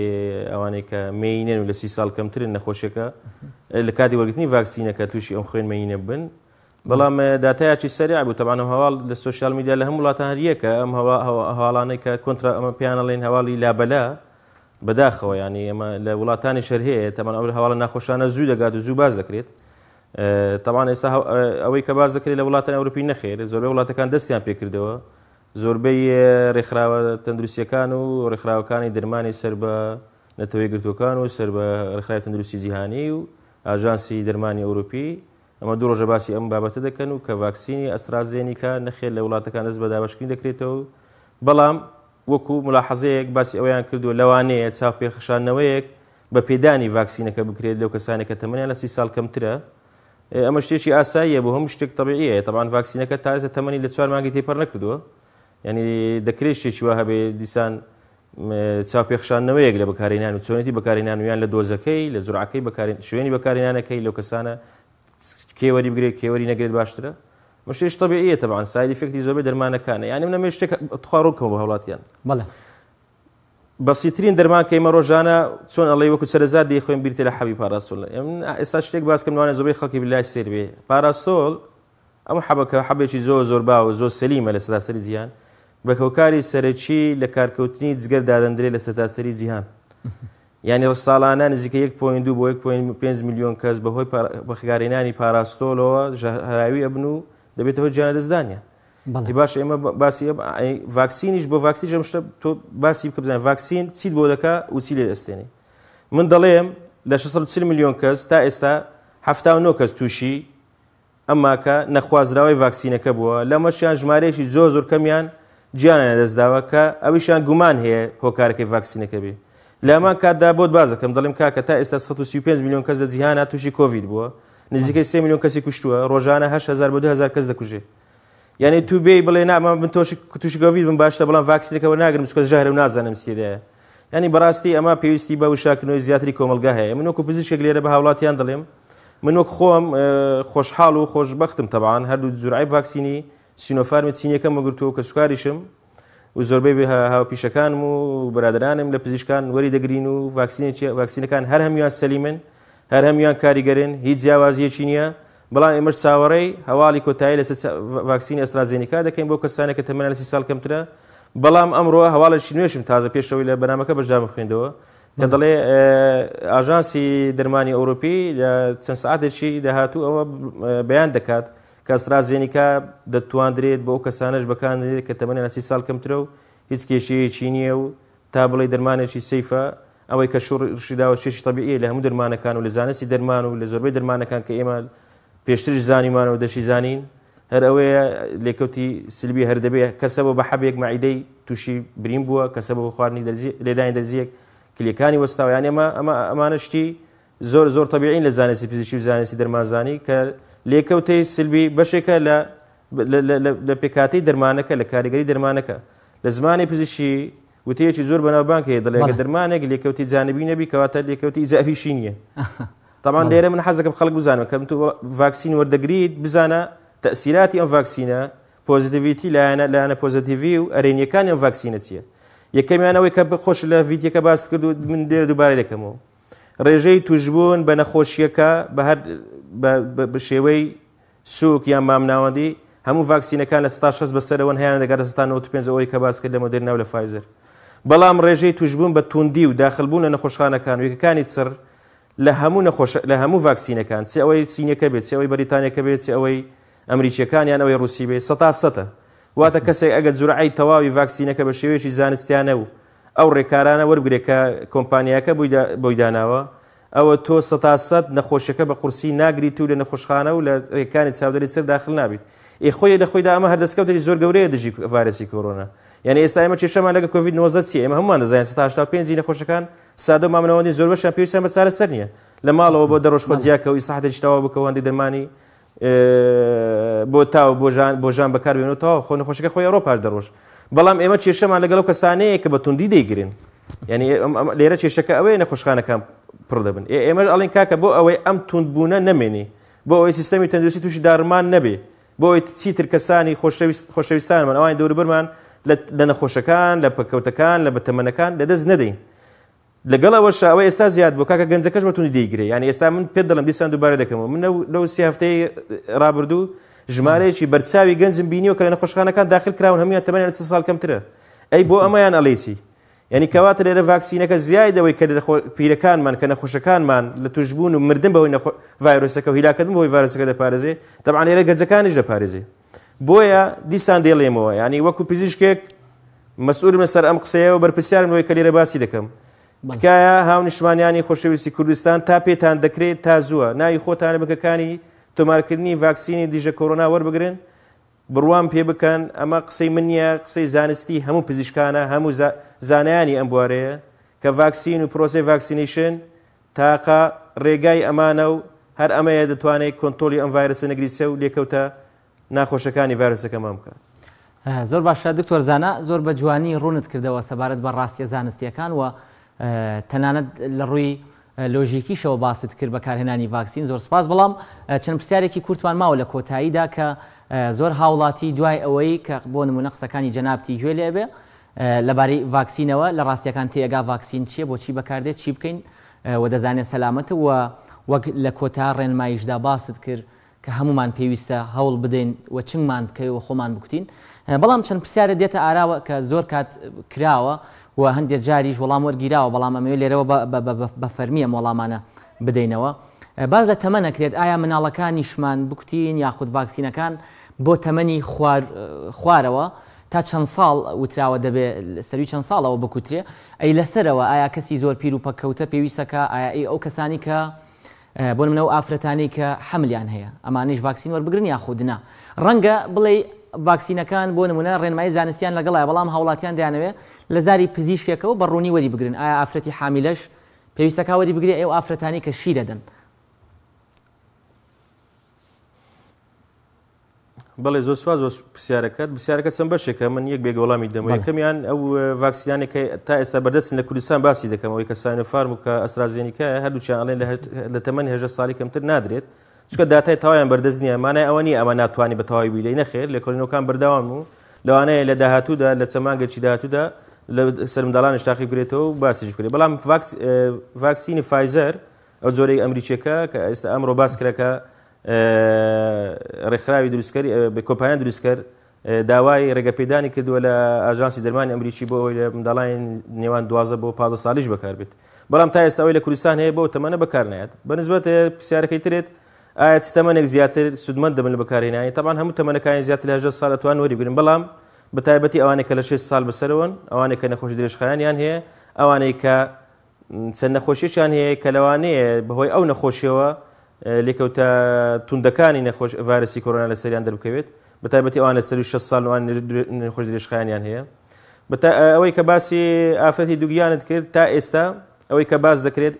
ئەوانەی کە مێینەن و لە سی ساڵ کەمترن نەخۆشیەکە لە کاتی وەرگرتنی ڤاکسینەکە تووشی ئەم خوێن مەینە بن. بەڵام داتایەکی سەریع بوو تەبعەن ئەم هەواڵ لە social media لە هەموو وڵاتان هەر یەکە ئەم هەواڵانەی کە کۆنترا ئەمە پێیان ئەڵێن هەواڵی لابەلا بەداخەوە یانی ئەمە لە وڵاتانی شەر هەیە تەمان ئەو هەواڵە ناخۆشانە زوو دەگات و زوو باز دەکرێت تەمان ئێستا ئەوەی کە باز دەکرێت لە وڵاتانی ئەوروپی نەخێر زۆربەی وڵاتەکان دەستیان پێکردەوە زۆربەی ڕێکخراوە تەندروستیەکان و ڕێکخراوەکانی دەرمانی سەر بە نەتەوە یەکگرتووەکان و سەر بە ڕێکخراوی تەندروستی جیهانی و ئاژانسی دەرمانی ئەوروپی ئەمە دوو ڕۆژە باسی ئەم بابەتە دەکەن و کە ڤاکسینی ئەسترازێنیکا نەخێر لە وڵاتەکان دەست بە دابەشکردنی دەکرێتەوە بەڵام وەکو ملاحەزەیەک باسی ئەوەیان کردووە لەوانەیە چاوپێخشاندنەوەیەک بە پێدانی ڤاکسینەکە بکرێت لەو کەسانێک کە تەمەنیان لە 30 ساڵ کەمترە ئەمە شتێکی ئاساییە بۆ هەموو شتێک تەبیعیە تەبعەن ڤاکسینەکە تا ئێستا تەمەنی لە چوار مانگی تێپەڕ نەکردووە یعنی دەکرێت شتێکی وا هەبێ دیسان چاوپێخشاندنەوەیەک لە بەکارهێنان و چۆنێتی بەکارهێنان و یان لە دۆزەکەی لە جورعەکەی بەکارێن شوێنی بەکارهێنانەکەی لەو کەسانە کێ وەری بگرێت کێ وەری نەگرێت باشترە مشتێش طبیعیە تەبعەن side effect ی زۆربەی دەرمانەکانە یعنی منە شتێک تخوا ڕوون بۆ هاوڵاتیان بەڵێ بەسیترین دەرمان کە ئێمە ڕۆژانە چۆن ئەڵێ وەکو چەرەزات دەیخۆین بیرتە لە حەبی پاراستۆل ئێستا شتێک باس کەم لەوانەیە زۆربەی خەڵکی لای سەیر بێ پاراستۆل ئەم حەبە کە حەبێکی زۆر زۆر باو و زۆر سەلیمە لە سەرتاسەری جیهان بە هۆکاری سەرەکی لە کارکەوتنی جگەر دادەندرێت لە سەرتاسەری جیهان یعنی ساڵانە نزیکە 1.2 بۆ 1.5 میلیۆن کەس بەهۆی بەخگارێنانی پاراستۆلەوە ژەهراوی ئەبن و دەبێتە هۆی گیانلەدەستدانیان باش ئێمە باسی ڤاکسینیش بۆ ڤاکسین ئەم شتە تۆ باسی بکە بزانین ڤاکسین چیت بۆ دەکا و چی لێ دەستێنێ من دەڵێم لە 640 میلیۆن کەس تا ئێستا 79 کەس تووشی ئەم ماکە نەخوازراوەی ڤاکسینەکە بووە، لەمەشیان ژمارەیەکی زۆر زۆر کەمیان گیانیان لەدەستداوە کە ئەویشیان گومان هەیە هۆکارەکەی ڤاکسینەکە بێ. لە هەمان کاتدا بۆت باس دەکەم دەڵێم کاکە تا ئێستا 135 میلیۆن کەس لە جیهانا تووشی کۆڤید بووە، نزیکەی 3 میلیۆن کەسی کوشتووە، ڕۆژانە 8000 بۆ 10000 کەس دەکوژێ. یعنی تو بێی بڵێ نا من تۆشی تووشی کۆڤید بم باشتە بەڵام ڤاکسینەکە وەرناگرم چونکە ژەهرە و نازانم چی تێدایە. یعنی بەڕاستی ئەمە پێویستی بە وشاکردنەوەی زیاتری کۆمەڵگا هەیە. من وەکو پزیشکێک لێرە بە هاوڵاتیان دەڵێم من وەک خۆم خۆشحاڵ و خۆشبەختم تەبعەن هەردوو جورعەی ڤاکسینی سینۆفارمی چینیەکەم وەگرتووە و کەسوکاریشم و زۆربەی هاوپیشەکانم و برادرانم لە پزیشکان وەری دەگرین و ڤاکسینەکان هەر هەمویان سەلیمن هەر هەمویان کاریگەرن هیچ جیاوازیەکی نییە بەڵام ئێمەش چاوەڕێی هەواڵی کۆتایی لەسەر ڤاکسینی ئەسترازێنیکا دەکەین بۆ کەسانێک کە تەمەنیان لە 30 ساڵ کەمترە بەڵام ئەمڕۆ هەواڵێکی نوێشم تازە پێشەوەی لە بەرنامەکە بەشدارم خوێندەوە کە دەڵێ ئاژانسی دەرمانی ئەوروپی لە چەند سعاتێکی داهاتوو ئەوە بەیان دەکات کە ئەسترازێنیکا دەتواندرێت بۆ ئەو کەسانەش بەکاندرێت کە تەمەنیان لە 30 ساڵ کەمترە و هیچ کێشەیەکی نییە و تا بڵێ دەرمانێکی safe ە ئەوەی کە شوڕشی داوە شێشی تەبیعیە لە هەموو دەرمانەکان و لە زانستی دەرمان و لە زۆربەی دەرمانەکان کە ئێمە پێشتریش زانیمانە و دەشی زانین هەر ئەوەیە لێکەوتی سلبی هەر دەبێ کەسە بۆ بە حەبێک مەعیدەی تووشی برین بووە کەسە بۆ خواردنی دەرزی لێدانی دەرزیەک کلیەکانی وەستاوە یان ئێمە ئەمە ئەمانە شتی زۆر زۆر تەبیعین لە زانستی پزیشکی و زانستی دەرمانزانی کە لێکەوتەی سلبی بەشێکە لە لە پێکهاتەی دەرمانەکە لە کاریگەری دەرمانەکە لە زمانی پزیشکی وتەیەکی زۆر بەناوبانگ هەیە دەڵێ گەر دەرمانێک لێکەوتی جانبی نەبی کەواتە لێکەوتی ئیجابیشی نییە طبعا لێرە من حەزەکەم خەڵک بزانم کە تۆ ڤاکسین وەردەگریت بزانە تەسیراتی ئەم ڤاکسینە positivity لایەنە لایەنە positive ی و ئەرێنیەکانی ئەم ڤاکسینە چییە یەکەمیان ئەوەی کە خۆش لە ڤیدیۆکە باس کرد و من لێرە دووبارە دەکەمەوە ڕێژەی توشبوون بە نەخۆشیەکە بە هەر بە شێوەی سووک یان مامناوەندی، هەموو ڤاکسینەکان 60% بەسەرەوەن هەیانە دەگاتە 95% ئەوەی کە باس کرد لە مۆدێرنا و لە فایزەر. بەڵام ڕێژەی تووشبوون بە تووندی و داخلبوون لە نەخۆشخانەکان و یەکەکانی چڕ لە هەموو نەخۆش لە هەموو ڤاکسینەکان چ ئەوەی سینەکە بێت چ ئەوەی بەریتانیەکە بێت چ ئەوەی ئەمریکیەکان یان ئەوەی ڕوسی بێت سەتا سەتە واتە کەسێک ئەگەر جورعەی تەواوی ڤاکسینەکە بە شێوەیەکی زانستیانە و ئەو ڕێکارانە وەربگرێت کە کۆمپانیاکە بۆی داناوە ئەوە تۆ سەتا سەت نەخۆشیەکە بە قورسی ناگریت و لە نەخۆشخانە و لە یەکانی چاودێری چر داخل نابیت. ئێ خۆی لە خۆیدا ئەمە هەر دەستکەوتێکی زۆر گەورەیە دژی ڤایرەسی کۆرۆنا. یعنی ئێستا ئێمە کێشەمان لەگە کۆڤید 19 چییە؟ ئێمە هەمومان دەزانین 85% نەخۆشەکان سادە و مامناوەندی زۆربەشیان پێویستیان بە چارەسەر نییە. لە ماڵەوە بۆ دە ڕۆژ خۆت جیاکە و ئیسراحەتێکی تەواو بکە و هەندێک دەرمانی بۆ تا و بۆ ژان بۆ ژان بەکاربێن و تەواو خۆ نەخۆشەکە خۆی ئەڕۆ پاش دە ڕۆژ بەڵام ئێمە کێشەمان لەگەڵ ئەو کەسانەیە کە بە توندی دەیگرن یعنی لێرە کێشەکە ئەوەیە نەخۆشخانەکان پڕ دەبن ئێمە ئەڵێن کاکە بۆ ئەوەی ئەم توندبوونە نەمێنی بۆ ئەوەی سیستەمی تەندروستی تووشی داڕمان نەبێ بۆ ئەوەی چیتر کەسانی خۆشەویستانمان ئەوانی دەوروبەرمان لە نەخۆشەکان لە پەککەوتەکان لە بەتەمەنەکان لەدەست نەدەین لەگەڵ ئەوەشا ئەوە ئێستا زیاد بوو کاکە گەنجەکەش بە توندی دەیگرێ یعنی ئێستا من پێت دەڵێم دیسان دووبارە دەکەمەوە من لەو سێ هەفتەی ڕابردوو ژمارەیەکی بەرچاوی گەنجم بینیوە کە لە نەخۆشخانەکان داخل کراون هەموویان تەمەنیان لە 40 ساڵ کەمترە. ئەی بۆ ئەمەیان ئەڵێی چی؟ یعنی کەواتە لێرە ڤاکسینەکە زیای دەوەی کە پیرەکانمان کە نەخۆشەکانمان لە توشبوون و مردن بەهۆی ڤایرۆسەکە و هیلاکردن بەهۆی ڤایرۆسەکە دەپارێزێ، تەبعەن لێرە گەنجەکانیش دەپارێزێ. بۆیە دیسان دەیڵێمەوە، یعنی وەکو پزیشکێک مەسئولم لەسەر ئەم قسەیە و بەرپرسیارم لەوەی کە لێرە باسی دەکەم. تکایە هاونیشتمانیانی خۆشەویستی کوردستان تا پێتان دەکرێت تا زووە ناوی خۆتان لە بنکەکانی تۆمارکردنی ڤاکسینی دژە کۆرۆنا وەربگرن. بڕوام پێ بکەن ئەمە قسەی من نییە، قسەی زانستی هەموو پزیشکانە، هەموو زانایانی ئەم بوارەیە کە ڤاکسین و پرۆسەی vaccination تاقە ڕێگای ئەمانە و هەر ئەمەیە دەتوانێت کۆنتۆلی ئەم ڤایرەسە نەگریسە و لێکەوتە ناخۆشەکانی ڤایرۆسەکەمان بکات. زۆر باشە دکتۆر زانا، زۆر بە جوانی ڕوونت کردەوە سەبارەت بە ڕاستیە زانستیەکان و تەنانەت لە ڕووی لۆژیکیشەوە باست کرد بەکارهێنانی ڤاکسین، زۆر سوپاس. بەڵام چەند پرسیارێکی کورتمان ماوە لە کۆتاییدا کە زۆر هاوڵاتی دوای ئەوەی کە بۆ نمونە قسەکانی جەنابتی گوێ لێ ئەبێ لەبارەی ڤاکسینەوە لە ڕاستیەکان تێئەگا ڤاکسین چیە، بۆچی بەکاردێت، چی بکەین و دەزانێت سەلامەتە و وەک لە کۆتا ڕێنماییشدا باست کرد کە هەموومان پێویستە هەوڵ بدەین و چنگمان بکەوێ و خۆمان بکوتین. بەڵام چەند پرسیارێ دێتە ئاراوە کە زۆر کات کراوە و هەندێ جاریش وەڵام وەرگیراوە، بەڵام ئەمەوێ لێرەوە بە فەرمی ئەم وەڵامانە بدەینەوە. باس لە تەمەن ئەکرێت، ئایا مناڵەکانیشمان بکوتین یاخود ڤاکسینەکان بۆ تەمەنی خوار خوارەوە تا چەند ساڵ وتراوە دەبێ سەروی چەند ساڵەوە بکوترێ؟ ئەی لەسەرەوە ئایا کەسی زۆر پیر و پەککەوتە پێویستەکا؟ ئایا ئەی ئەو کەسانی کە بۆ نمونە ئەو ئافرەتانەی کە حەملیان هەیە ئەمانەیش ڤاکسین وەربگرن یاخود نا؟ ڕەنگە بڵێی ڤاکسینەکان بۆ نمونە ڕێنمایی زانستیان لەگەڵایە بەڵام هاوڵاتیان دەیانەوێ لە زاری پزیشکێکەوە بە ڕوونی وەری بگرن، ئایا ئافرەتی حامیلەش پێویستەکا وەری بگرێ؟ ئەو ئافرەتانەی کە شیرەدەن؟ بەڵێ زۆر سوپاس بۆ پرسیارەکەت. پرسیارەکە چەند بەشێکە، من یەک بێک وەڵامی دەمەوە. یەکەمیان ئەو ڤاکسینانێک کە تا ئێستا بەردەستن لە کوردستان باسی دەکەم، ئەوەی کە ساینۆفارم و کە ئەسترازێنیکایە، هەردووکیان ئەڵێن لە تەمەنی 18 ساڵی کەمتر نادرێت، چونکە داتای تەواویان بەردەست نییە. مانای ئەوە نییە ئەمە ناتوانانی بە تەواوی بیدەی، نەخێر، لێکۆڵینەوەکان بەردەوام و لەوانەیە لە داهاتوودا لە چەند مانگێکی داهاتوودا لە سەر منداڵانیش تاقی بکرێتەوە و باسیش بکرێت. بەڵام ڤاکسینی فایزەر ئەو جۆرەی ئەمریکیەکە کە ئێستا ئەمڕۆ باس کرا کە ڕێکخراوی دروستکەری کۆمپانیای دروستکەر داوای ڕێگەپێدانی کردووە لە ئاژانسی دەرمانی ئەمریکی بۆ ئەوەی لە منداڵانی نێوان 12 بۆ 15 ساڵیش بەکاربێت. بەڵام تا ئێستا ئەوەی لە کوردستان هەیە بۆ تەمەنە بەکار نایەت. بەنسبەت پرسیارەکەی ترێت ئایا چ تەمەنێک زیاتر سوودمەند دەبن لە بەکارهێنانی؟ تەبعەن هەموو تەمەنەکانی زیاتر لە 18 ساڵ ئەتوان وەریبگرن، بەڵام بە تایبەتی ئەوانەی کە لە 6 ساڵ بەسەرەوەن، ئەوانەی کە نەخۆشی درێژخایەنیان هەیە، ئەوانەی کە چەند نەخۆشیەکیان هەیە کە لەوانەیە بەهۆی ئەو نەخۆشیەوە لێکەوتە توندەکانی نەخۆش ڤایرەسی کۆرۆنا لەسەریان دەربکەوێت، بە تایبەتی ئەوان لە سەروی 6 ساڵ وان نەخۆش درێژخایەنیان هەیە. ئەوەی کە باسی ئافرەتی دووگیانت کرد، تا ئێستا ئەوەی کە باس دەکرێت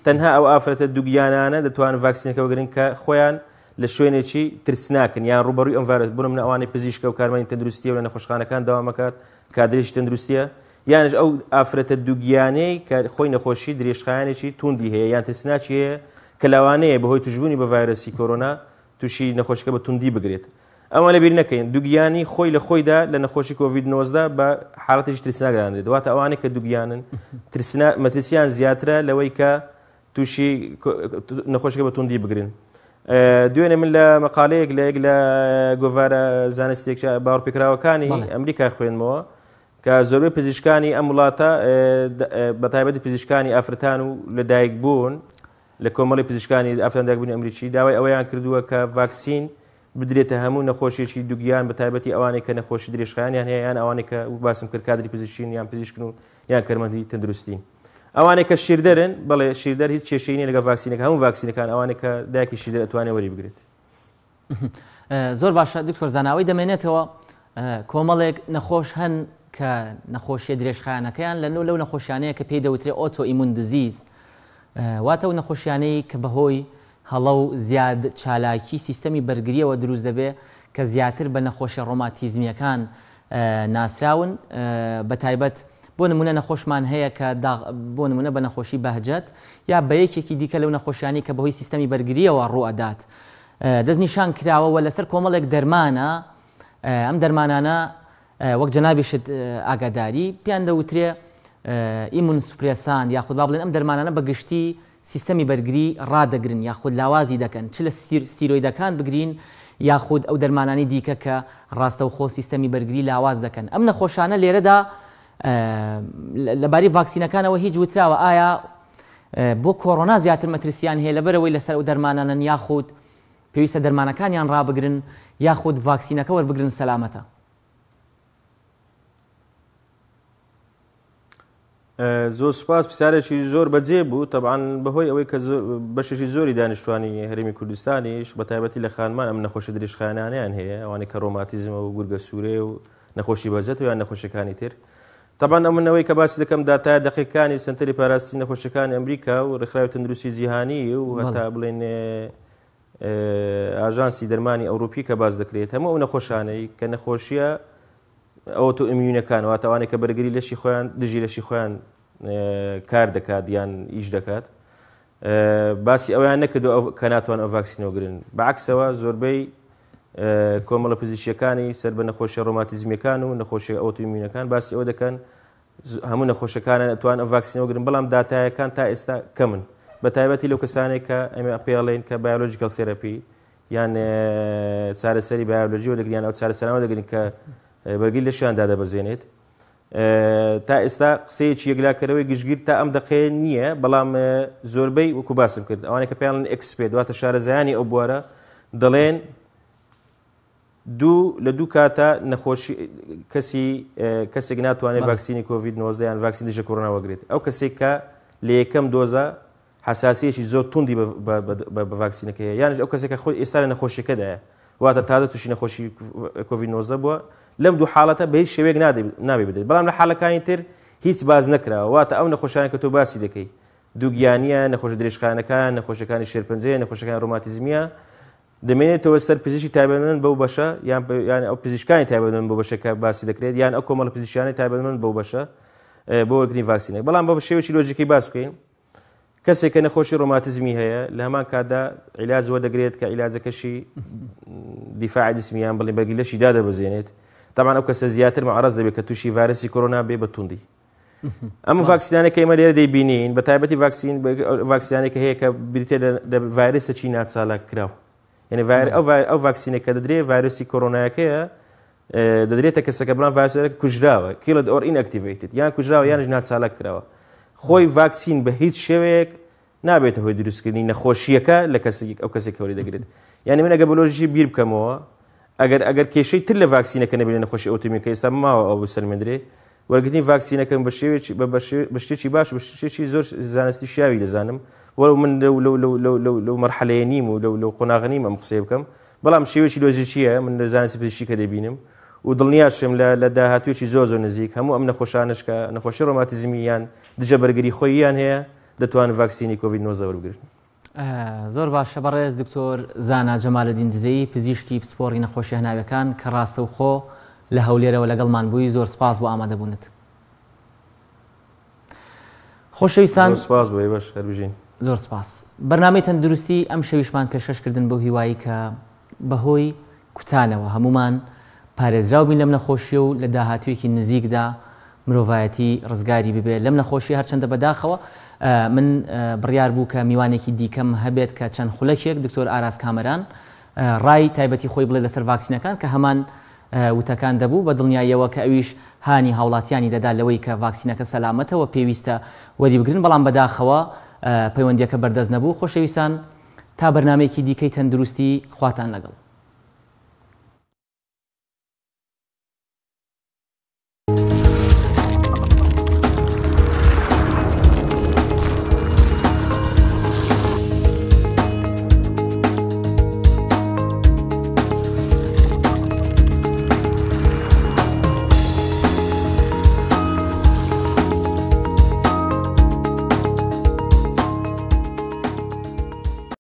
تەنها ئەو ئافرەتە دووگیانانە دەتوانن ڤاکسینەکە وەگرن کە خۆیان لە شوێنێکی ترسناکن یان ڕوبەڕووی ئەم ڤایرۆس بوون. منە ئەوانەی پزیشکە و کارمەندی تەندروستیە و لە نەخۆشخانەکان دەوامەکات، کادرێکی تەندروستیە، یانش ئەو ئافرەتە دووگیانەی کە خۆی نەخۆشی درێژخایەنێکی توندی هەیە یان ترسناکی هەیە کە لەوانەیە بەهۆی توشبوونی بە ڤایرۆسی کۆرۆنا تووشی نەخۆشیەکە بە توندی بگرێت. ئەمە لەبیر نەکەین دووگیانی خۆی لە خۆیدا لە نەخۆشی کۆڤید 19 بە حاڵەتێکی ترسناک دادەنرێت، واتە ئەوانەی کە دووگیانن مەترسیان زیاترە لەوەی کە تووشی نەخۆشیەکە بە توندی بگرن. دوێنێ من لە مەقالەیەک لە یەک لە گۆڤارە زانستیەکە باوەڕپێکراوەکانی ئەمریکا خوێنمەوە کە زۆربەی پزیشکانی ئەم وڵاتە بە تایبەتی پزیشکانی ئافرەتان و لەدایک بوون لە کۆمەڵی پزیشکانی ئافرەتان دایکبوونی ئەمریکی داوای ئەوەیان کردووە کە ڤاکسین بدرێتە هەموو نەخۆشیێکی دوگیان بە تایبەتی ئەوانەی کە نەخۆشی درێژخایەنیان هەیە یان ئەوانەی کە باسم کرد کادری پزیشکین یان پزیشکن و یان کەرمەندی تەندروستین. ئەوانەی کە شیردەرن، بەڵێ شیردەر هیچ کێشەی نییە لەگەڵ ڤاکسینەکە، هەموو ڤاکسینەکان ئەوانەی کە دایکی شیردەر ئەتوانێت وەری بگرێت. زۆر باشە دکتۆر زاناوی، دەمێنێتەوە کۆمەڵێک نەخۆش هەن کە نەخۆشیە درێژخایەنەکەیان لە نۆ لەو نەخۆشیانەیە کە پێی دەوترێ autoimmune disease، واتە ئەو نەخۆشیانەی کە بەهۆی هەڵە و زیاد چالاکی سیستەمی بەرگریەوە دروست دەبێ کە زیاتر بە نەخۆشیە ڕۆماتیزمیەکان ناسراون بە تایبەت بۆ نمونە نەخۆشمان هەیە کە داغ بۆ نمونە بە نەخۆشی بەهجەت یا بە یەکێکی دیکە لەو نەخۆشیانەی کە بەهۆی سیستەمی بەرگریەوە ڕووئەدات دەستنیشان کراوە و لەسەر کۆمەڵێک دەرمانە ئەم دەرمانانە وەک جەنابیشت ئاگاداری پێیان دەوترێ immunosuppressant یاخود با بڵێن ئەم دەرمانانە بە گشتی سیستەمی بەرگری ڕادەگرن یاخود لاوازی دەکەن چ لە ستیرۆیدەکان بگرین یاخود ئەو دەرمانانی دیکە کە ڕاستەوخۆ سیستەمی بەرگری لاواز دەکەن. ئەم نەخۆشانە لێرەدا لەبارەی ڤاکسینەکانەوە هیچ وتراوە ئایا بۆ کۆرۆنا زیاتر مەترسیان هەیە لەبەرئەوەی لەسەر ئەو دەرمانانەن یاخود پێویستە دەرمانەکانیان ڕابگرن یاخود ڤاکسینەکە وەربگرن سەلامەتە؟ زۆر سوپاس پرسیارێکی زۆر بەجێ بوو تەبعەن بەهۆی ئەوەی کە بەشێکی زۆری دانیشتوانی هەرێمی کوردستانیش بە تایبەتی لە خانمان ئەم نەخۆشی درێژخایەنانیان هەیە ئەوانەی کە ڕۆماتیزمە و گورگە سوورێ و نەخۆشی بەجەت و یان نەخۆشیەکانی تر تەبعەن ئەو منەوەی کە باسی دەکەم داتایە دەقیقەکانی سەنتەری پاراستنی نەخۆشیەکانی ئەمریکا و ڕێکخراوی تەندروستی جیهانی و هەتا بڵێن ئاژانسی دەرمانی ئەوروپی کە باس دەکرێت هەموو ئەو نەخۆشانەی کە نەخۆشیە ئەوتۆ ئیمیونەکان واتە ئەوانەی کە بەرگری لەشی خۆیان دژی لەشی خۆیان کار دەکات یان ئیش دەکات باسی ئەویان نەکردو ئەو کە ناتوان ئەو ڤاکسینەوە گرن بەعکسەوە زۆربەی کۆمەڵە پزیشکیەکانی سەر بە نەخۆشیە ڕۆماتیزمیەکان و نەخۆشیە ئەوتۆئیمیونەکان باسی ئەوە دەکەن هەموو نەخۆشەکانە توان ئەو ڤاکسینەوە گرن بەڵام داتایەکان تا ئێستا کەمن بە تایبەتی لەو کەسانێک کە ئەمە پێڵێن کە biological therapy یان چارەسەری بایۆلۆژی وەردەگرن یان ئەو چارەسەرانە وەردەگرن کە بەرگری لەشیان دادەبەزێنێت تا ئێستا قسەیەکی یەکلاکەرەوەی گشتگیر تا ئەم دەقەیە نییە بەڵام زۆربەی وەکو باسم کرد ئەوانەی کە پێیان expert واتە شارەزایانی ئەو بوارە دەڵێن دوو لە دوو کاتە نەخۆشی کەسی کەسێک ناتوانێت ڤاکسینی کۆڤید 19 یان ڤاکسین دژە کۆرۆنا وەگرێت ئەو کەسێک کە لە یەکەم دۆزە حەساسیەکی زۆر توندی بە ڤاکسینەکە هەیە یانیش ئەو کەسێک کە خۆی ئێستا لە نەخۆشیەکەدایە واتە تازە تووشی نەخۆشی کۆڤید 19 بووە لەم دوو حاڵەتە بە هیچ شێوەیەک نابێ بدرێت بەڵام لە حاڵەکانی تر هیچ باز نەکراوە واتە ئەو نەخۆشانە کە تۆ باسی دەکەی دووگیانیە نەخۆش درێژخایەنەکان نەخۆشەکانی شێرپەنجەیە نەخۆشەکانی ڕۆماتیزمیە دەمێنێتەوە سەر پزیشکی تایبەتمەند بەو بەشە یان یان ئەو پزیشکانی تایبەتمەند بۆ بەشەکە باسی دەکرێت یان ئەو کۆمەڵە پزیشکانی تایبەتمەند بەو بەشە بۆ وەرگرتنی ڤاکسینێک بەڵام بە شێوەیەکی لۆژیکی باس بکەین کەسێک کە نەخۆشی ڕۆماتیزمی هەیە لە هەمان کاتدا عیلاج وەردەگرێت کە عیلاجەکەشی دیفاع جسمیان بڵێ بەرگری لەشی دادەبەزێنێت طبعا ئەو کەسە زیاتر معرض دەبێت کە تووشی ڤایرەسی کۆرۆنا بێ بە توندی ئەم ڤاکسینانە کە ئێمە لێرە دەیبینین بە تایبەتی ڤاکسین ڤاکسینانێک هەیە کە بریتە لە ڤایرەسێکی ناچالاک کراو یعنی ئەو ئەو ڤاکسینێک کە دەدرێت ڤایرۆسی کۆرۆنایەکەیە دەدرێتە کەسەکە بەڵام ڤایرۆسەکە کوژراوە killed or inactivated یان کوژراوە یانش ناچالاک کراوە خۆی ڤاکسین بە هیچ شێوەیەک نابێتە هۆی دروستکردنی نەخۆشیەکە لە کەسێک ئەو کەسێک کەوری دەگرێت یعنی من ئەگە بە لۆژیکی بیر بکەمەوە ئەگەر ئەگەر کێشەی تر لە ڤاکسینەکە نەبێت لە نەخۆشی ئۆتۆمیون کە ئێستا ماوە ئەو بسەلمێندرێ وەرگرتنی ڤاکسینەکەم بە شێوەیەکی بە شتێکی باش بە شتێکی زۆر زانستی شیاوی دەزانم وەرو من لەو لەو لەو لەو لەو لەو مەرحەلەیە نیم و لەو لەو قۆناغە نیم ئەم قسەیە بکەم بەڵام شێوەیەکی لۆژیکییە من لە زانستی پزیشکی کە دەبینم و دڵنیاشم لە لە داهاتوویەکی زۆر زۆر نزیک هەموو ئەم نەخۆشانەش کە نەخۆشی ڕۆماتیزمی یان دژە بەرگری خۆییان هەیە دەتوانن ڤاکسینی کۆڤید 19 وەربگرن. زۆر باشە بەڕێز دکتۆر زانا جەمالەدین دزەیی پزیشکی پسپۆڕی نەخۆشیە هەناویەکان کە ڕاستەوخۆ لە هەولێرەوە لەگەڵمان بووی زۆر سپاس بۆ ئامادەبوونت. خۆشەویستان زۆر سپاس بۆ ئێوەش هەر بژین. زۆر سپاس. بەرنامەی تەندروستی ئەم شەویشمان پێشکەش کردن بەو هیوایی کە بەهۆی کوتانەوە هەموومان پارێزراو بین لەم نەخۆشیە و لە داهاتوویەکی نزیکدا مرۆڤایەتی ڕزگاری ببێ لەم نەخۆشیە هەرچەندە بەداخەوە من بڕیار بوو کە میوانێکی دیکەم هەبێت کە چەند خولەکێک دکتۆر ئاراس کامەران ڕای تایبەتی خۆی بڵێ لەسەر ڤاکسینەکان کە هەمان وتەکان دەبوو بە دڵنیاییەوە کە ئەویش هانی هاوڵاتیانی دەدا لەوەی کە ڤاکسینەکە سەلامەتە و پێویستە وەریبگرن بەڵام بەداخەوە پەیوەندیەکە بەردەست نەبوو خۆشەویستان تا بەرنامەیەکی دیکەی تەندروستی خواتان لەگەڵ.